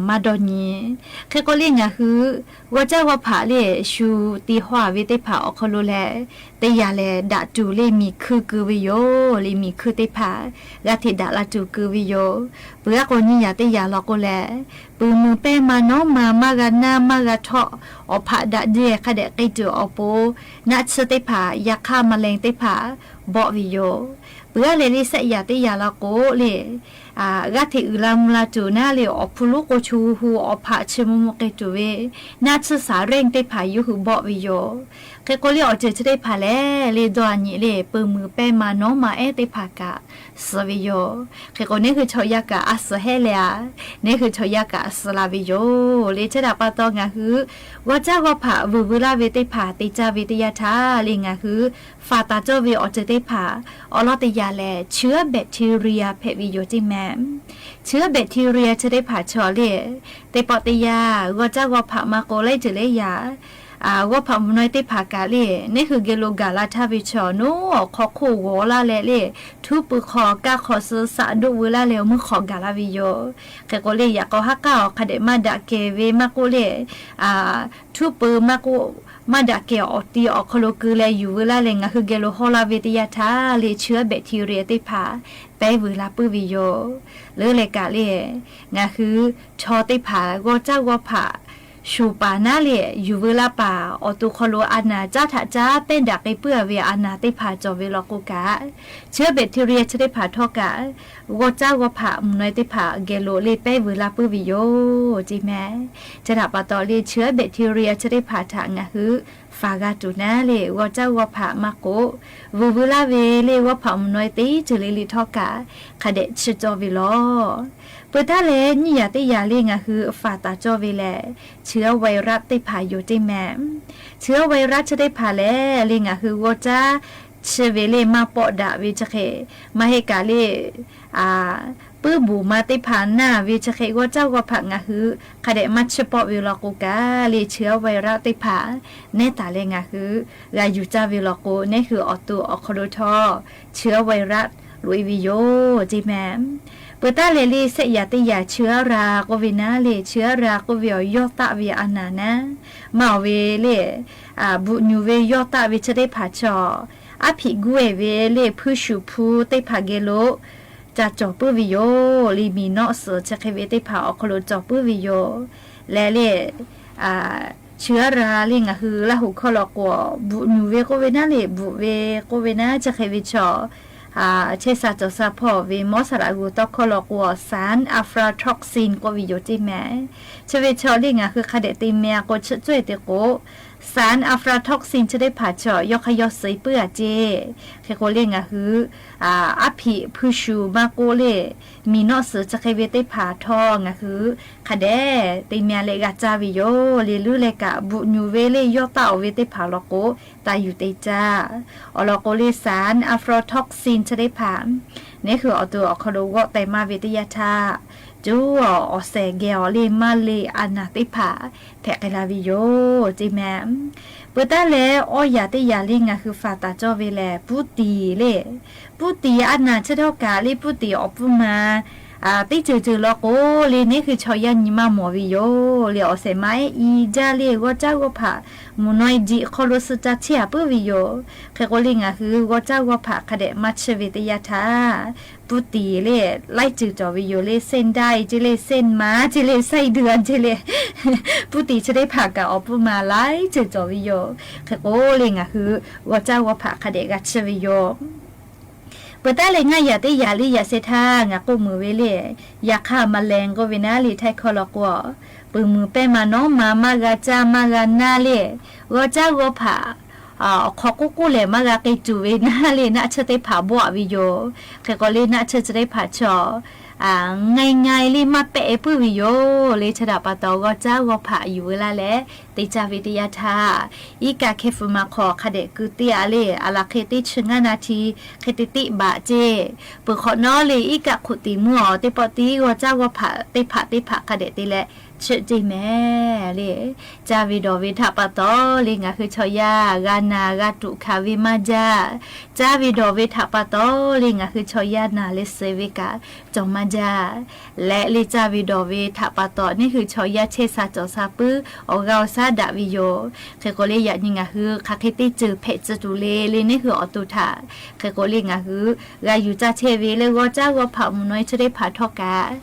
maˇ dawˇ nyi. Hk'e k'o le, ngaˬ hui g'awˇ caˉ g'awˇ hpaꞈ le shu te hawˇ a ve teˇ hpaˍ awˬ hk'aw lo lehˬ, teˇ yanˇ lehˬ daꞈ tuˬ le miˬ hkui keu ve yoˬ le. Miˬ hkui teˇ hpaˍ g'a hteꞈ daꞈ la tuˬ keu ve yoˬ. Peuˬ aˉ k'o nyiˇ yaꞈ teˇ yaꞈ law k'o lehˬ, peuˬ muiˬ pehˇ ma nawˉ ma maˇ g'a naˇ maˇ g'a htawˆ, awˬ hpaꞈ daꞈ jeˇ hk'a dehꞈ k'ai tuˬ awˬ pon naˆ tsuhˇ teˇ hpaˍ, yaꞈ hk'aˇ แมลง teˇ hpaˍ bawˆ ve yoˬ. Peuˬ aˉ lehˬ le, shehˆ yaꞈ teˇ yaꞈ law k'o le, g'aˇ hteꞈ uiˍ la mvuh la tuˬ naˉ le, awˬ hpu lonˉ k'o chu hu hu awˬ hpaꞈ chi mvuh mvuh k'ai tuˬ ve naˆ tsuhˇ saˍ แมลง teˇ hpaˍ yawˇ hui bawˆ ve yoˬ. Hk'e k'o le, awˬ ceuˬ chi teˇ hpaˍ lehˬ le, dawˇ a nyi le, peuˬ muiˬ pehˇ ma nawˉ ma ehˉ teˇ hpaˍ kaꞈ suh ve yoˬ. Hk'e k'o, neˉ hui chaw yaˇ kaꞈ a suh hehˉ leh a, neˉ hui chaw yaˇ kaꞈ suh la ve yoˬ le. Chi htaꞈ pa taw, ngaˬ hui g'awˇ caˉ g'awˇ hpaꞈ vuiˬ veu laˇ ve teˇ hpaˍ te caˇ ve teˇ yanˇ htaˇ le, ngaˬ hui faˍ taˍ cawˇ ve awˬ ceuˬ teˇ hpaˍ awˬ lawn teˇ yanˇ lehˬ, เชื้อแบคทีเรีย hpehꞈ ve yoˬ ceˇ mehˍ. เชื้อแบคทีเรีย chi teˇ hpaˍ chaw le, teˇ pawˆ teˇ yanˇ g'awˇ caˉ g'awˇ hpaꞈ maˇ k'o laiˉ ceuˬ laiˉ yaꞈ g'awˇ hpaꞈ mvuhˇ naw e teˇ hpaˍ kaꞈ le, neˉ hui geh lo gaˬ la htaˇ ve chaw nawˉ awˬ hk'aw hk'oˆ g'awˬ laˇ leh le, htuˉ pui hk'aw kaˇ hk'aw suh saꞈ doˆ veu laˇ leh awˬ meuˇ hk'aw gaˬ la ve yoˬ. Hk'e k'o le, yaꞈ k'aw haˉ k'aˉ awˬ hk'a dehꞈ maˇ daꞈ kehˬ ve maˇ k'oˆ le, htuˉ pui maˇ k'oˆ, maˇ daꞈ kehˬ awˬ ti awˬ hk'aw lo keu leh yuˬ veu laˇ leh ngaˬ hui geh lo hawˇ laˇ ve teˇ yanˇ htaˇ le, chi aˉ bacteria teˇ hpaˍ pehˉ veuˬ la puiˉ ve yoˬ. Leuˉ leh kaꞈ le, ngaˬ hui chaw teˇ hpaˍ g'awˇ caˉ g'awˇ hpaꞈ shuˍ paˍ naˉ le, yuˬ veu laˇ paˍ awˬ to hk'aw lo a naˍ caˉ htaꞈ caˉ pehˉ daꞈ k'ai puiˉ a ve a naˍ teˇ hpaˍ cawˬ ve law k'o kaꞈ, chi aˉ bacteria chi teˇ hpaˍ htawˇ kaꞈ g'awˇ caˉ g'awˇ hpaꞈ mvuhˇ naw e teˇ hpaˍ geh lo le pehˉ veuˬ la puiˉ ve yoˬ ceˇ mehˍ. Chi htaꞈ pa taw le, chi aˉ bacteria chi teˇ hpaˍ htaꞈ ngaˬ hui faˍ g'a tuˬ naˉ le, g'awˇ caˉ g'awˇ hpaꞈ maˇ k'oˆ, vuiˬ veu laˇ ve le g'awˇ hpaꞈ mvuhˇ naw e teˇ ceuˬ le le htawˇ kaꞈ hk'a dehꞈ chiˇ cawˇ ve law. Peuˬ taˉ leh nyiˇ yaꞈ teˇ yaꞈ le ngaˬ hui faˍ taˍ cawˇ ve lehˬ, chi aˉ virus teˇ hpaˍ yoˬ ceˇ mehˍ. Chi aˉ virus chi teˇ hpaˍ lehˬ le ngaˬ hui g'awˇ caˉ chi ve le maˇ pawˆ daꞈ ve chi hk'e, maˇ heˆ kaꞈ le puiˉ buˬ ma teˇ hpaˍ naˇ ve chi hk'e g'awˇ caˉ g'awˇ hpaꞈ ngaˬ hui hk'a dehꞈ maˇ chiˇ pawˆ ve law k'o kaꞈ le, chi aˉ virus teˇ hpaˍ neˉ taˍ leh ngaˬ hui g'a yuˬ caˇ ve law k'o, neˉ hui awˬ to awˬ hk'aw lo htawˇ chi aˉ virus loꞈ e ve yoˬ ceˇ mehˍ. Peuˬ taˉ leh le shehˆ yaꞈ teˇ yaꞈ chi aˉ ra k'oˆ ve naˉ le, chi aˉ ra k'oˆ ve awˬ yawˇ taˆ ve a naˍ naˉ, maˇ awˬ ve le bvuhꞈ nyuˬ ve yawˇ taˆ ve chi teˇ hpaˍ chaw, aˉ hpiꞈ guˇ e ve le hpuiˇ shuˍ hpu teˇ hpaˍ geh lo ca cawˬ puiˉ ve yoˬ le, miˬ nawˆ suhˍ chi hk'e ve teˇ hpaˍ awˬ hk'aw lo cawˬ puiˉ ve yoˬ. Leh le chi aˉ ra le ngaˬ hui Laˇ huˍ hkawˇ law k'o, bvuhꞈ nyuˬ ve k'oˆ ve naˉ le, bvuhꞈ ve k'oˆ ve naˉ chi hk'e ve chaw, chehˇ sha cawˬ sha hpawˇ ve mawˇ saˍ laꞈ g'uˬ tawˇ hkawˇ law k'o, sand aflatoxin k'oˆ ve yoˬ ceˇ mehˍ. Chi ve chaw le ngaˬ hui hk'a dehꞈ te meh a k'o, chi tcuhˉ e te k'o, sand aflatoxin chi teˇ hpaˍ chaw yawˇ hk'a yawˇ suh puiˉ a ceˇ. Hk'e k'o le ngaˬ hui aˉ hpiꞈ hpuiˇ shuˍ maˇ k'oˆ le, miˬ nawˆ suhˍ chi hk'e ve teˇ hpaˍ htawˇ ngaˬ hui hk'a dehꞈ te meh leh g'a caˇ ve yoˬ le. Leuˉ leh kaꞈ bvuhꞈ nyuˬ ve le yawˇ taˆ oˬ ve teˇ hpaˍ law k'o, taˇ yuˬ te caˇ. Awˬ lawn k'o le sand aflatoxin chi teˇ hpaˍ neˉ hui awˬ to awˬ hk'aw lo g'awˆ teh maˇ ve teˇ yanˇ htaˇ, cuˉ awˬ awˬ shehˍ geh awˬ le maˇ le a naˍ teˇ hpaˍ hpehꞈ k'ai la ve yoˬ ceˇ mehˍ. Peuˬ taˉ leh awˇ yaꞈ teˇ yaꞈ le ngaˬ hui faˍ taˍ cawˇ ve lehˬ, puˉ tiˍ le. Puˉ tiˍ a naˍ chi htawˇ kaꞈ le puˉ tiˍ awˬ pfuhˇ ma teˇ ceuˬ ceuˬ law k'o le, neˉ hui chaw yaˇ nyi maˇ mawˬ ve yoˬ le. Awˬ shehˍ ma ehˉ i jaˇ le g'awˇ caˉ g'awˇ hpaꞈ mvuhˇ naw e jiꞈ hk'aw lo suh ca chehˇ a puiˉ ve yoˬ. Hk'e k'o le ngaˬ hui g'awˇ caˉ g'awˇ hpaꞈ hk'a dehꞈ maˇ chiˇ ve teˇ yanˇ htaˇ, puˉ tiˍ le laiˉ ceuˬ cawˬ ve yoˬ le. Sehˇ daˇ e ceˇ le, sehˇ ma ceˇ le, sehˇ duˬ a ceˇ le, puˉ tiˍ chi teˇ hpaˍ kaꞈ awˬ pfuhˇ ma laiˉ ceuˬ cawˬ ve yoˬ. Hk'e k'o le ngaˬ hui g'awˇ caˉ g'awˇ hpaꞈ hk'a dehꞈ g'a chiˇ ve yoˬ. Peuˬ taˉ leh ngaˇ yaꞈ teˇ yaꞈ le yaꞈ sheh htaˇ ngaˬ k'oˆ meuˍ ve le, yaꞈ hk'aˇ malen k'oˆ ve naˉ le htaiˇ hkawˇ law k'o, peuˬ muiˬ pehˇ ma nawˉ ma maˇ g'a caˇ maˇ g'a naˇ le, g'awˇ caˉ g'awˇ hpaꞈ awˬ hk'aw k'oˆ k'oˆ lehˬ maˇ g'a k'ai tuˬ ve naˉ le, naˆ tsuhˇ teˇ hpaˍ bawˆ a ve yoˬ. Hk'e k'o le naˆ tsuhˇ chi teˇ hpaˍ chaw ngaˬ ngaˬ le maˇ pehˆ e puiˉ ve yoˬ le. Chi htaꞈ pa taw g'awˇ caˉ g'awˇ hpaꞈ yuˬ veu laˇ leh te caˇ ve teˇ yanˇ htaˇ, iˉ kaˆ hkeh feu ma hk'aw hk'a dehꞈ keu teˇ a le, a laˬ hk'e teˇ chi ngaˇ naˍ htiˇ hk'e te teˇ baꞈ ceˇ. Peuˬ hk'awꞈ nawˉ le iˉ kaˆ hk'oꞈ tiˍ mvuhˇ awˬ teˇ pawˆ tiˉ g'awˇ caˉ g'awˇ hpaꞈ teˇ hpaˍ teˇ hpaˍ hk'a dehꞈ te leh chiˇ ceˇ mehˍ le. Caˇ ve dawˬ ve htaꞈ pa taw le ngaˬ hui chaw yaˇ g'a naˬ g'a tuꞈ hkanˍ ve maˇ jaˇ. Caˇ ve dawˬ ve htaꞈ pa taw le ngaˬ hui chaw yaˇ naˬ leh suh ve kaꞈ cawˬ maˇ jaˇ. Leh le caˇ ve dawˬ ve htaꞈ pa taw neˉ hui chaw yaˇ chehˇ sha cawˬ sha puiˉ awˬ g'aˇ awˬ shaˉ daꞈ ve yoˬ. Hk'e k'o le yaꞈ nyi ngaˬ hui hk'aˬ hk'e teˇ ceuˬ hpehꞈ tcuh tuˬ le le neˉ hui awˬ to htaꞈ hk'e k'o le ngaˬ hui g'a yuˬ caˇ chehˇ ve le g'awˇ caˉ g'awˇ hpaꞈ mvuhˇ naw e chi teˇ hpaˍ htawˇ kaꞈ,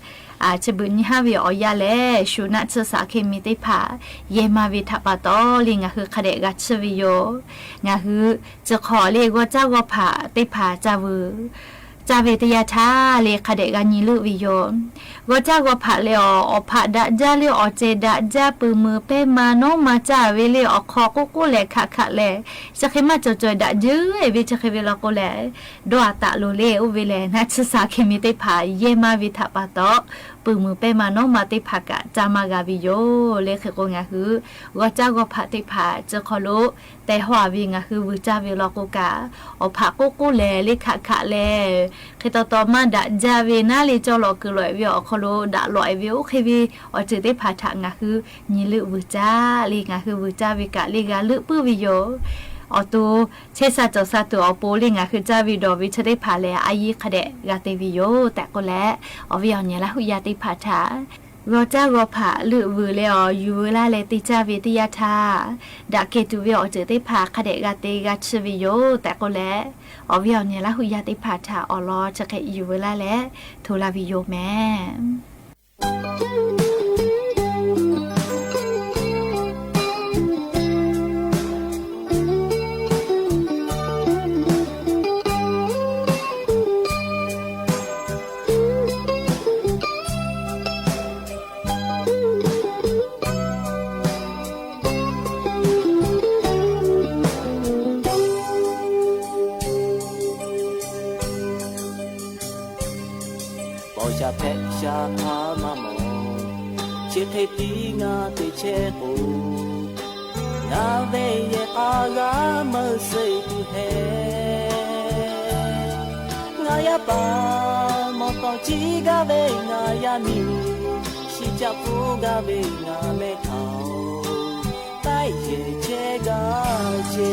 chi beuꞈ nyi haˉ ve awˬ yanˇ lehˬ shu naˆ tsuhˇ shaˍ hkeh miˬ teˇ hpaˍ yehˇ maˇ ve htaꞈ pa taw le ngaˬ hui hk'a dehꞈ g'a chiˇ ve yoˬ. Ngaˬ hui chi hk'aw le g'awˇ caˉ g'awˇ hpaꞈ teˇ hpaˍ caˇ ve teˇ yanˇ htaˇ le hk'a dehꞈ g'a nyi leuˆ ve yoˬ. G'awˇ caˉ g'awˇ hpaꞈ le awˬ awˬ hpaꞈ daꞈ jaˇ le awˬ cehˬ daꞈ jaˇ peuˬ muiˬ pehˇ ma nawˉ ma caˇ ve le awˬ hk'aw k'oˆ k'oˆ lehˬ hkaꞈ hkaꞈ lehˬ, chi hk'e maˇ cawˬ caweh daꞈ jaˇ ve chi hk'e ve law k'o lehˬ, dawˇ a taˍ loˬ le oˇ ve lehˬ naˆ tsuhˇ shaˍ hkeh miˬ teˇ hpaˍ yehˇ maˇ ve htaꞈ pa taw puiˬ muiˬ pehˇ ma nawˉ ma teˇ hpaˍ kaꞈ caˇ maˇ g'a ve yoˬ le. Hk'e k'o, ngaˬ hui g'aw caˇ g'aw hpaꞈ teˇ hpaˍ chi hk'aw lo teh haw ve ngaˬ hui vuiˬ caˇ ve law k'o kaꞈ, awˬ hpaꞈ k'oˆ k'oˆ lehˬ, le hkaꞈ hkaꞈ lehˬ, hk'e taw taw maˇ daꞈ jaˇ ve naˉ le cawˇ lawˬ kuiˬ lawˬ-e ve awˬ hk'aw lo daꞈ lawˬ-e ve oˇ hk'e ve awˬ ceuˬ teˇ hpaˍ htaꞈ ngaˬ hui nyi leuˆ vuiˬ caˇ le. Ngaˬ hui vuiˬ caˇ ve kaꞈ le g'a leuˆ puiˉ ve yoˬ. Awˬ to chehˇ sha cawˬ sha tuˬ awˬ pon le ngaˬ hui caˇ ve dawˬ ve chi teˇ hpaˍ lehˬ, a yiˇ hk'a dehꞈ g'a te ve yoˬ tehꞈ k'oˆ leh, awˬ viˉ awˬ nyi Laˇ huˍ yaˇ teˇ hpaˍ htaꞈ g'aw caˇ g'aw hpaꞈ leuˆ vuiˬ leh awˬ yuˬ veu laˇ leh te caˇ ve teˇ yanˇ htaˇ, daꞈ kehˬ tuˬ ve awˬ ceuˬ teˇ hpaˍ hk'a dehꞈ g'a te g'a chiˇ ve yoˬ tehꞈ k'oˆ leh, awˬ viˉ awˬ nyi Laˇ huˍ yaˇ teˇ hpaˍ htaꞈ awˬ lawn chi hk'e yuˬ veu laˇ leh hto laˇ ve yoˬ mehˍ. Paw sha hpehꞈ sha a maˇ mawˬ, chi hk'e tiˉ ngaˬ te chehˇ k'o, ngaˬ ve yehˬ k'a g'a meuˇ suh tuˬ hehꞈ. Ngaˬ yaˇ paˍ mawˬ tawˍ ciˉ gaˇ ve ngaˬ yaˇ miˇ, shi caˆ pfuhˇ gaˇ ve ngaˬ mehˆ hk'aoˍ, taiˉ yehˬ chehˇ gaˇ ce.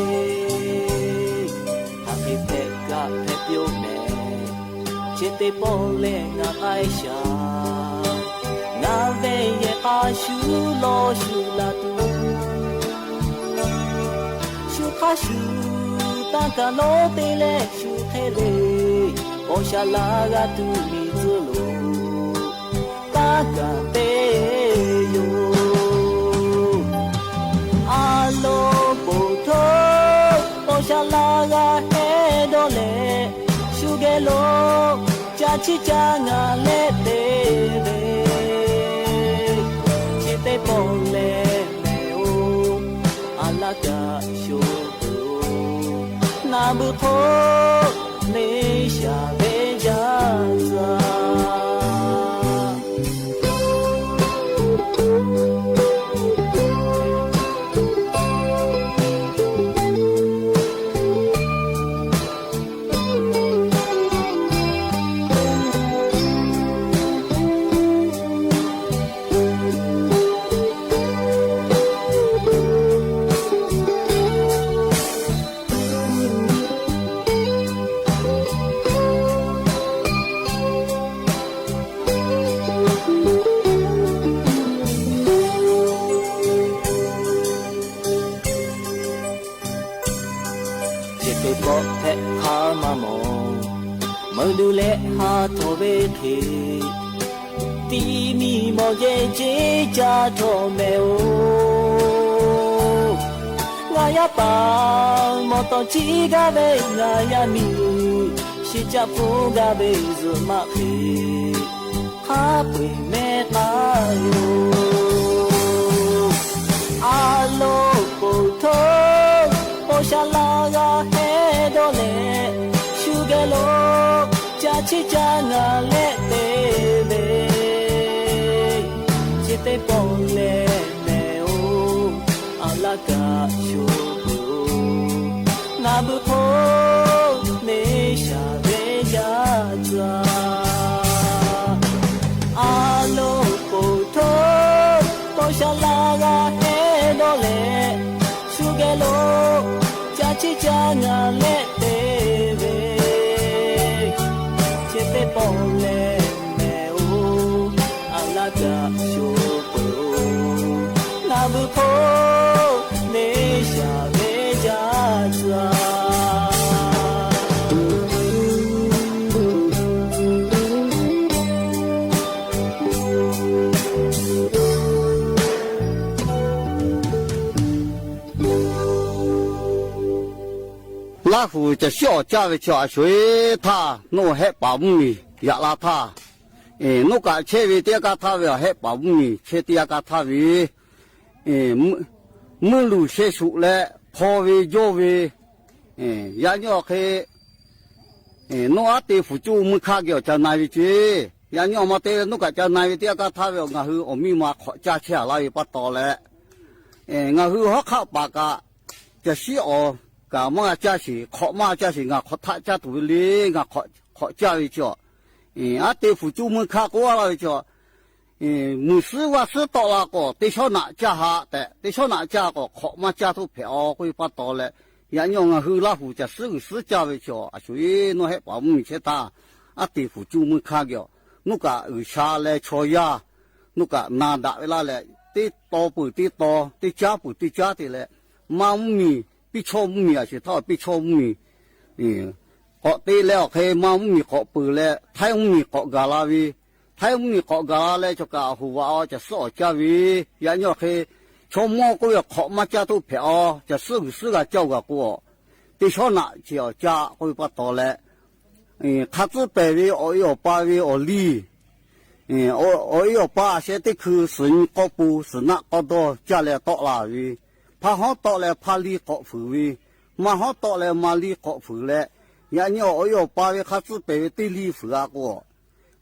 Hk'aˬ hk'e hpehꞈ kaꞈ hpehꞈ piˇ-oˆ mehˍ, chi teˇ pawˆ lehˬ ngaˬ k'ai shaˍ. Ngaˬ ve yehˬ k'a shu lawˬ shu la tuˬ, shu hk'aˇ shu tanˇ kaˬ lonˉ te leh shu hk'e le, paw sha laˇ g'a tuˬ miˬ tcuhˉ lo tanˇ kaˬ te yoˬ. A loˍ poˬ htoˇ, paw sha laˇ g'a hehˉ dawˇ leh, shu geh lo ca chiˇ ca ngaˬ leh te ve, chi teˇ pawˆ lehˬ mehˍ-oˬ, a laˇ kaꞈ sho peuˬ-oˬ, naˬ beuꞈ hk'oˆ neˇ shaˍ ve yaˇ tcuh. Chi teˇ pawˆ hpehꞈ hk'aˇ maˇ mawˬ, meuˇ duˬ leh ha htawꞈ ve hk'e, tiˇ miˬ mawˬ jehˇ ceˇ ca htawꞈ mehˍ-oˬ. Ngaˬ yaˇ paˍ mawˬ tawˍ ciˉ gaˇ ve ngaˬ yaˇ miˇ, shi caˆ pfuhˇ gaˇ ve zuhꞈ maˆ hk'e, hk'a peu-eˬ mehˉ k'aˇ yoˬ. A loˍ poˬ htoˇ, paw sha laˇ g'a hehˉ dawˇ leh, shu geh lo ca chiˇ ca ngaˬ leh te ve, chi teˇ pawˆ lehˬ mehˍ-oˬ, a laˇ kaꞈ sho peuˬ-oˬ, naˬ beuꞈ hk'oˆ neˇ shaˍ ve yaˇ tcuh. A loˍ poˬ htoˇ, paw sha laˇ g'a hehˉ dawˇ leh, shu geh lo ca chiˇ ca ngaˬ leh te ve, chi teˇ pawˆ lehˬ mehˍ-oˬ, a laˇ kaꞈ sho peuˬ-oˬ, naˬ beuꞈ hk'oˆ neˇ shaˍ ve yaˇ tcuh. Laˇ huˍ caˬ shiˉ awˬ caˇ ve chi a sho-eˬ htaˇ, nawˬ hehˆ paˍ mvuhˇ miˬ yaꞈ la htaˇ, nawˬ kaꞈ chehˇ ve teˇ yanˇ kaˇ htaˇ ve, a hehˆ paˍ mvuhˇ miˬ chehˇ teˇ yanˇ kaˇ htaˇ ve, mvuhˇ luˬ sheh shuꞈ leh hpaw ve jawˇ ve, yaꞈ nyi awˬ hk'e, nawˬ aˉ te fuˍ coˇ mui hk'aˇ geh awˬ ca na ve ceˇ. Yaꞈ nyi awˬ ma te leh nawˉ kaꞈ ca na ve teˇ yanˇ kaˇ htaˇ ve awˬ ngaˬ hui awˬ miˇ ma hk'awꞈ caˇ chehˇ a laˇ ve pa taw leh, ngaˬ hui hawˉ hk'aˆ paˍ kaꞈ caˬ shiˉ awˬ kaꞈ maˇ g'a caˇ sheˍ, hk'awꞈ maˇ g'a caˇ sheˍ, ngaˬ hk'awꞈ htaˆ caˇ tuˬ ve le, ngaˬ hk'awꞈ caˇ ve chi, aˉ te fuˍ cuˇ meuˇ hkaˇ k'oˆ a laˇ ve chi, muiˬ suhˉ vaˇ suhˉ tawˆ la k'o teˇ shawˉ naꞈ caˇ haꞈ tehꞈ, teˇ shawˉ naꞈ caˇ k'o hk'awꞈ maˇ caˇ htoˇ hpehꞈ a k'oˆ ve pa taw leh, yaꞈ nyi awˬ ngaˬ hui Laˇ huˍ caˬ suhˉ g'uiˬ suhˉ caˇ ve chi a shu e nawˉ hehˆ paˍ mvuhˇ miˬ chehˇ htaˇ, aˉ te fuˍ cuˇ meuˇ hkaˇ geh a, nawˉ kaꞈ G'uiˬsha leh chaw yaˇ nawˉ kaꞈ na daꞈ ve laˇ leh, teˇ taw peuˬ teˇ taw, teˇ caˉ peuˬ teˇ caˉ te leh, maˇ mvuhˇ miˬ, piˇ chawˇ mvuhˇ miˬ a sheˍ htaˇ piˇ chawˇ mvuhˇ miˬ k'awꞈ te leh awˬ hk'e maˇ mvuhˇ miˬ k'awꞈ peuˬ leh htaiˇ mvuhˇ miˬ k'awꞈ gaˬ la ve, htaiˇ mvuhˇ miˬ k'awꞈ gaˬ la leh chaw kaꞈ hoꞈ vaꞈ a caˬ suhˉ awˬ caˇ ve, yaꞈ nyi awˬ hk'e chaw mawˇ k'oˆ ve hk'awꞈ maˇ caˇ htoˇ hpehꞈ a, caˬ suhˉ g'uiˬ suhˉ g'a caˇ oˬ gaˬ k'o, teˇ shawˉ naꞈ chi awˬ caˇ k'oˆ ve pa taw leh, hk'a tcuhˉ pehˍ ve awˬ e awˬ pa ve awˬ liˇ, awˬ e awˬ pa a sheh teˇ hkui suhˍ nyi k'awˇ po suhˍ naˆ k'awˇ dawˇ caˇ leh tawˆ la ve, hpaˇ hawˉ tawˆ leh hpaˇ liˇ k'awꞈ fuiˍ ve, maˇ hawˉ tawˆ leh maˇ liˇ k'awꞈ fuiˍ leh, yaꞈ nyi awˬ e awˬ pa ve hk'a tcuhˉ pehˍ ve teˇ liˇ fuiˍ a k'o,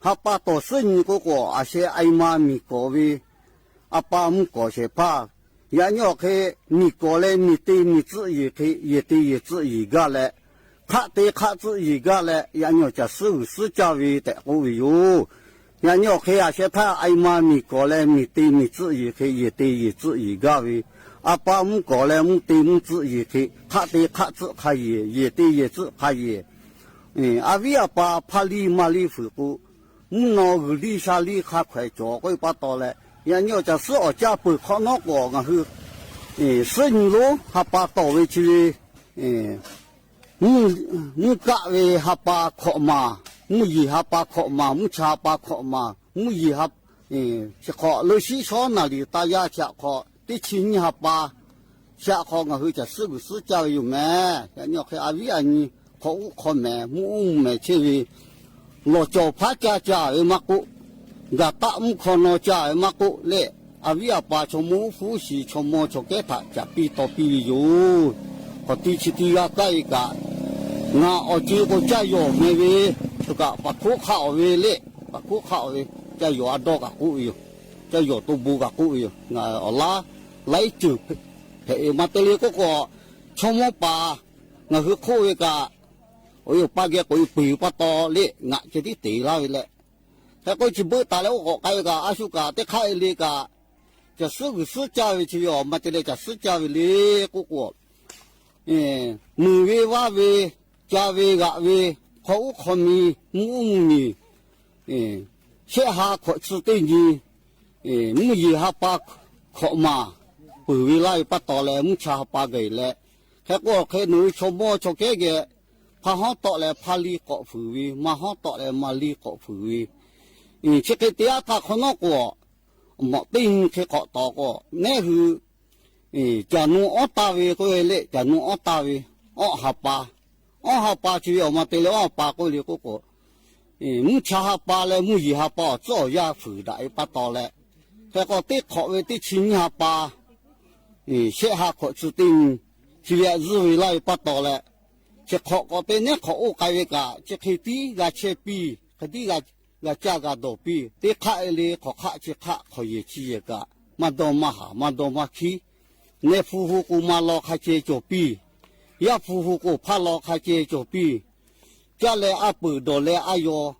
ha pa tawˍ suhˉ nyi k'oˆ k'o a sheh a e ma miˬ kawˍ ve a pa mvuhˇ kawˍ shehˍ hpaˇ, yaꞈ nyi awˬ hk'e miˬ kawˍ leh miˬ te miˬ tcuhˆ yeˬ hk'e yehˬ te yehˬ tcuhˆ yeˬ gaˇ leh, hk'aˆ te hk'aˆ tcuhˆ yeˬ gaˇ leh yaꞈ nyi awˬ caˬ suhˉ g'uiˬ suhˉ caˇ ve tehꞈ k'oˆ ve yoˬ. Yaꞈ nyi awˬ hk'e a sheh htaˇ a e ma miˬ kawˍ leh miˬ te miˬ tcuhˆ yeˬ hk'e yehˬ te yehˬ tcuhˆ yeˬ gaˇ ve, a pa mvuhˇ kawˍ leh mvuhˇ te mvuhˇ tcuhˆ yeˬ hk'e hk'aˆ te hk'aˆ tcuhˆ hk'a yehˬ yehˬ te yehˬ tcuhˆ hk'a yehˬ, a viˉ a pa hpaˇ liˇ maˇ liˇ fuiˍ k'o, mvuhˇ naw g'uiˬ liˇ sha liˇ hk'a hkawehˍ cawˬ k'oˆ ve pa taw leh, yaꞈ nyi awˬ caˬ suhˉ awˬ caˇ peuˬ hk'awꞈ nawˉ k'o ngaˬ hui suhˉ nyi lonˉ ha pa tawˍ ve chi ve, mvuhˇ kaˆ ve ha pa hkawꞈ maˬ, mvuhˇ yeˬ ha pa hkawꞈ maˬ, mvuhˇ cha ha pa hkawꞈ maˬ, mvuhˇ yeˬ ha, chi hk'awꞈ leuˇ shiˉ shawˉ naˍ riˍ taˇ yaˇ chi aꞈ hk'aw teˇ chi nyiˇ ha pa, chi aꞈ hk'aw ngaˬ hui caˬ suhˉ g'uiˬ suhˉ caˇ ve yoˬ mehˍ. Yaꞈ nyi awˬ hk'e a viˉ a nyi hk'awꞈ uˉ hk'aw mehˍ mvuhˇ uˉ mvuhˇ mehˍ chehˇ ve, lawˬ cawˬ hpaˉ caˇ caˇ ve maˇ k'oˆ, gaˬ taˆ mvuhˇ hk'aw naw caˇ ve maˇ k'oˆ leh, a viˉ a pa chaw mawˇ uˉ hpu uˉ shiˍ chaw mawˇ chaw kehˉ htaꞈ caˍ piˇ taw piˇ ve yoˬ. K'awꞈ ti chi ti g'a kaˇ e kaꞈ, ngaˬ awˬ co k'o caˇ yawˬ meh ve, choˬ kaꞈ paˍ hkoˉ hk'aˆ awˬ ve leh, paˍ hkoˉ hk'aˆ awˬ ve, caˇ yawˬ a dawˇ kaꞈ k'oˆ ve yoˬ. Caˇ yawˬ to bon kaꞈ k'oˆ ve yoˬ. Ngaˬ awˬ laˉ laiˉ ceuˬ hpehꞈ e maˇ te le k'oˆ k'o, chaw mawˇ paˍ ngaˬ hui hk'oˆ ve kaꞈ, awˬ e awˬ pa geh k'oꞈ e peuˬ pa taw leh ngaˬ ceh tiˉ te laˇ ve leh, hk'e k'oˆ chi beuˆ taˍ leh oˇ k'awꞈ k'ai ve kaꞈ a shu kaꞈ teˇ hk'aˆ e le kaꞈ, caˬ suhˉ g'uiˬ suhˉ caˇ ve chi ve awˬ ma te leh caˬ suhˉ caˇ ve le k'oˆ k'o, muiˬ ve vaˇ ve, ca ve g'aꞈ ve, hk'aw uˉ hk'aw mi, mvuhˇ uˉ mvuhˇ miˬ, shehˆ ha hkawꞈ tcuh teˇ nyi, mvuhˇ yeˬ ha pa hkawꞈ maˬ peuˬ ve laˇ ve pa taw leh mvuhˇ cha ha pa gaˬ leh, hk'e k'o awˬ hk'e nawˬ hui chaw mawˇ chaw kehˉ geh, hpaˇ hawˉ tawˆ leh hpaˇ liˇ k'awꞈ fuiˍ ve, maˇ hawˉ tawˆ leh maˇ liˇ k'awꞈ fuiˍ ve, chi hk'e te aˉ htaˇ hk'awꞈ nawˉ k'o, mawꞈ teˇ nyi hk'e k'awꞈ tawˍ k'o, nehˉ hui caˬ nu awˉ taˇ ve k'oˆ ve leh, caˬ nu awˉ taˇ ve, awˉ ha pa, awˉ ha pa chi ve awˬ ma te leh awˉ ha pa k'oˆ ve le k'oˆ k'o, mvuhˇ cha ha pa leh mvuhˇ yeˬ ha pa awˬ tcuhˉ awˬ yaˇ fuiˍ daꞈ ve pa taw leh, hk'e k'o teˇ hk'awꞈ ve teˇ chi nyiˇ ha pa, shehˆ ha hkawꞈ tcuh teˇ nyi, chi ve aꞈ zuhˇ ve laˇ ve pa taw leh, chi hk'awꞈ k'awꞈ te nehˉ hk'awꞈ oˇ k'ai ve kaꞈ chi hk'e tiˉ g'a chehˇ piˇ, hk'e tiˉ g'a caˇ g'a dawˬ piˇ. Teˇ hk'aˆ e le hk'awꞈ hk'aˆ chi hk'aˆ hk'awꞈ yehˬ chi yehˬ kaꞈ maˇ dawˇ maˇ haˍ maˇ dawˇ maˇ hkiˉ. Neh hpu hu k'o maˇ law hk'a ceh cawˬ piˇ. Yaˇ hpu hu k'o hpaˇ law hk'a ceh cawˬ piˇ. Caˇ leh a peuˬ dawˬ leh a yaw,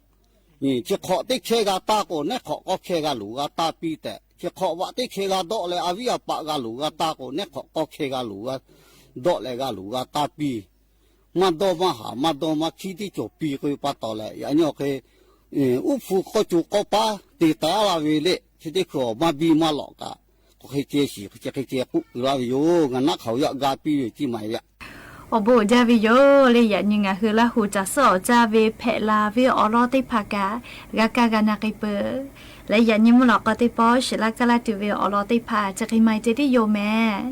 chi hk'awꞈ teˇ hkehˇ g'a taˇ k'o nehˉ hk'awꞈ k'awˇ hkehˇ g'a loˍ g'a taˇ piˇ tehꞈ, chi hk'awꞈ vaꞈ teˇ hkehˇ g'a dawˆ leh a viˉ a paˆ g'a loˍ g'a taˇ k'o nehˉ hk'awꞈ k'awˇ hkehˇ g'a loˍ g'a dawˆ leh g'a loˍ g'a taˇ piˇ. Maˇ dawˇ maˇ haˍ maˇ dawˇ maˇ hkiˉ tiˉ cawˬ piˇ k'oˆ ve pa taw leh, yaꞈ nyi awˬ hk'e uˉ hpu k'awˇ co k'awˇ paˉ te taˍ laˇ ve leh, chi teˇ hkui awˬ maˇ biˇ maˇ lawꞈ kaꞈ, k'awꞈ hk'e ceh shiˍ hk'e ceh hk'e ceh k'oˆ keu laˇ ve yoˬ. Ngaˬ naˆ hk'aoˍ yaꞈ ga piˇ ve ciˇ maˍ yaꞈ. Awˬ bon uiˍ jaˇ ve yoˬ le. Yaꞈ nyi ngaˬ hui Laˇ huˍ caˬ suhˉ awˬ caˇ ve hpehꞈ la ve awˬ lawn teˇ hpaˍ kaꞈ g'a kaˇ g'a na k'ai peuˬ. Leh yaꞈ nyi mvuhˇ lawꞈ k'aw teˇ pawˆ shiˍ laˇ kaˇ laˇ tuˬ ve awˬ lawn teˇ hpaˍ chi hk'e maˇ ceh tiˉ yoˬ mehˍ.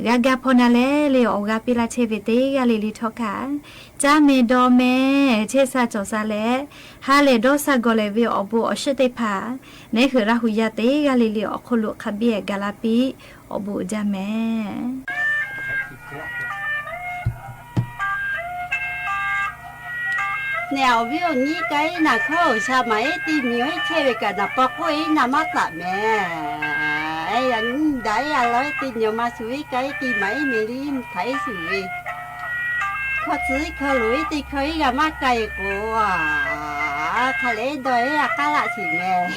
G'a ga hpaw na leh le awˬ g'a piˇ laˇ chehˇ ve teˇ g'aˇ le le htawˇ kaꞈ, caˇ meh dawˇ meh, chehˇ sha cawˬ sha leh, ha lehˬ dawˇ sha gawˬ lehˬ ve awˬ bon awˬ shiˍ teˇ hpaˍ, nehˉ hui Laˇ huˍ yaˇ teˇ g'aˇ le le awˬ hk'oˆ lo hk'a biˇ g'a laˇ piˇ. Awˬ bon uiˍ jaˇ mehˍ. Neh awˬ viˉ awˬ nyi kaꞈ iˉ naˬ hkawˇ awˬ sha maˍ iˉ teˇ miˬ iˉ chehˇ ve kaꞈ naˍ paw k'oˆ iˉ naˬ maˇ taꞈ mehˍ. Yaꞈ nyi daꞈ iˉ a law iˉ teˇ nyi ma shu iˉ kaꞈ iˉ ti maˍ iˉ mehˍ liˇ htaꞈ iˉ shuˍ ve, hkawˇ tcuh iˉ hkawˇ loˍ iˉ teˇ hkawˇ iˉ g'a maˇ k'ai k'o, hk'a lehˬ iˉ dawˇ iˉ a k'aˉ laˆ shiˍ mehˍ.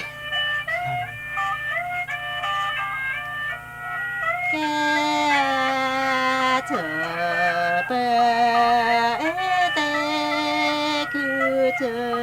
Kehˬ tcuhˍ peuˬ eˉ teˇ kuiˬ tcuhˍ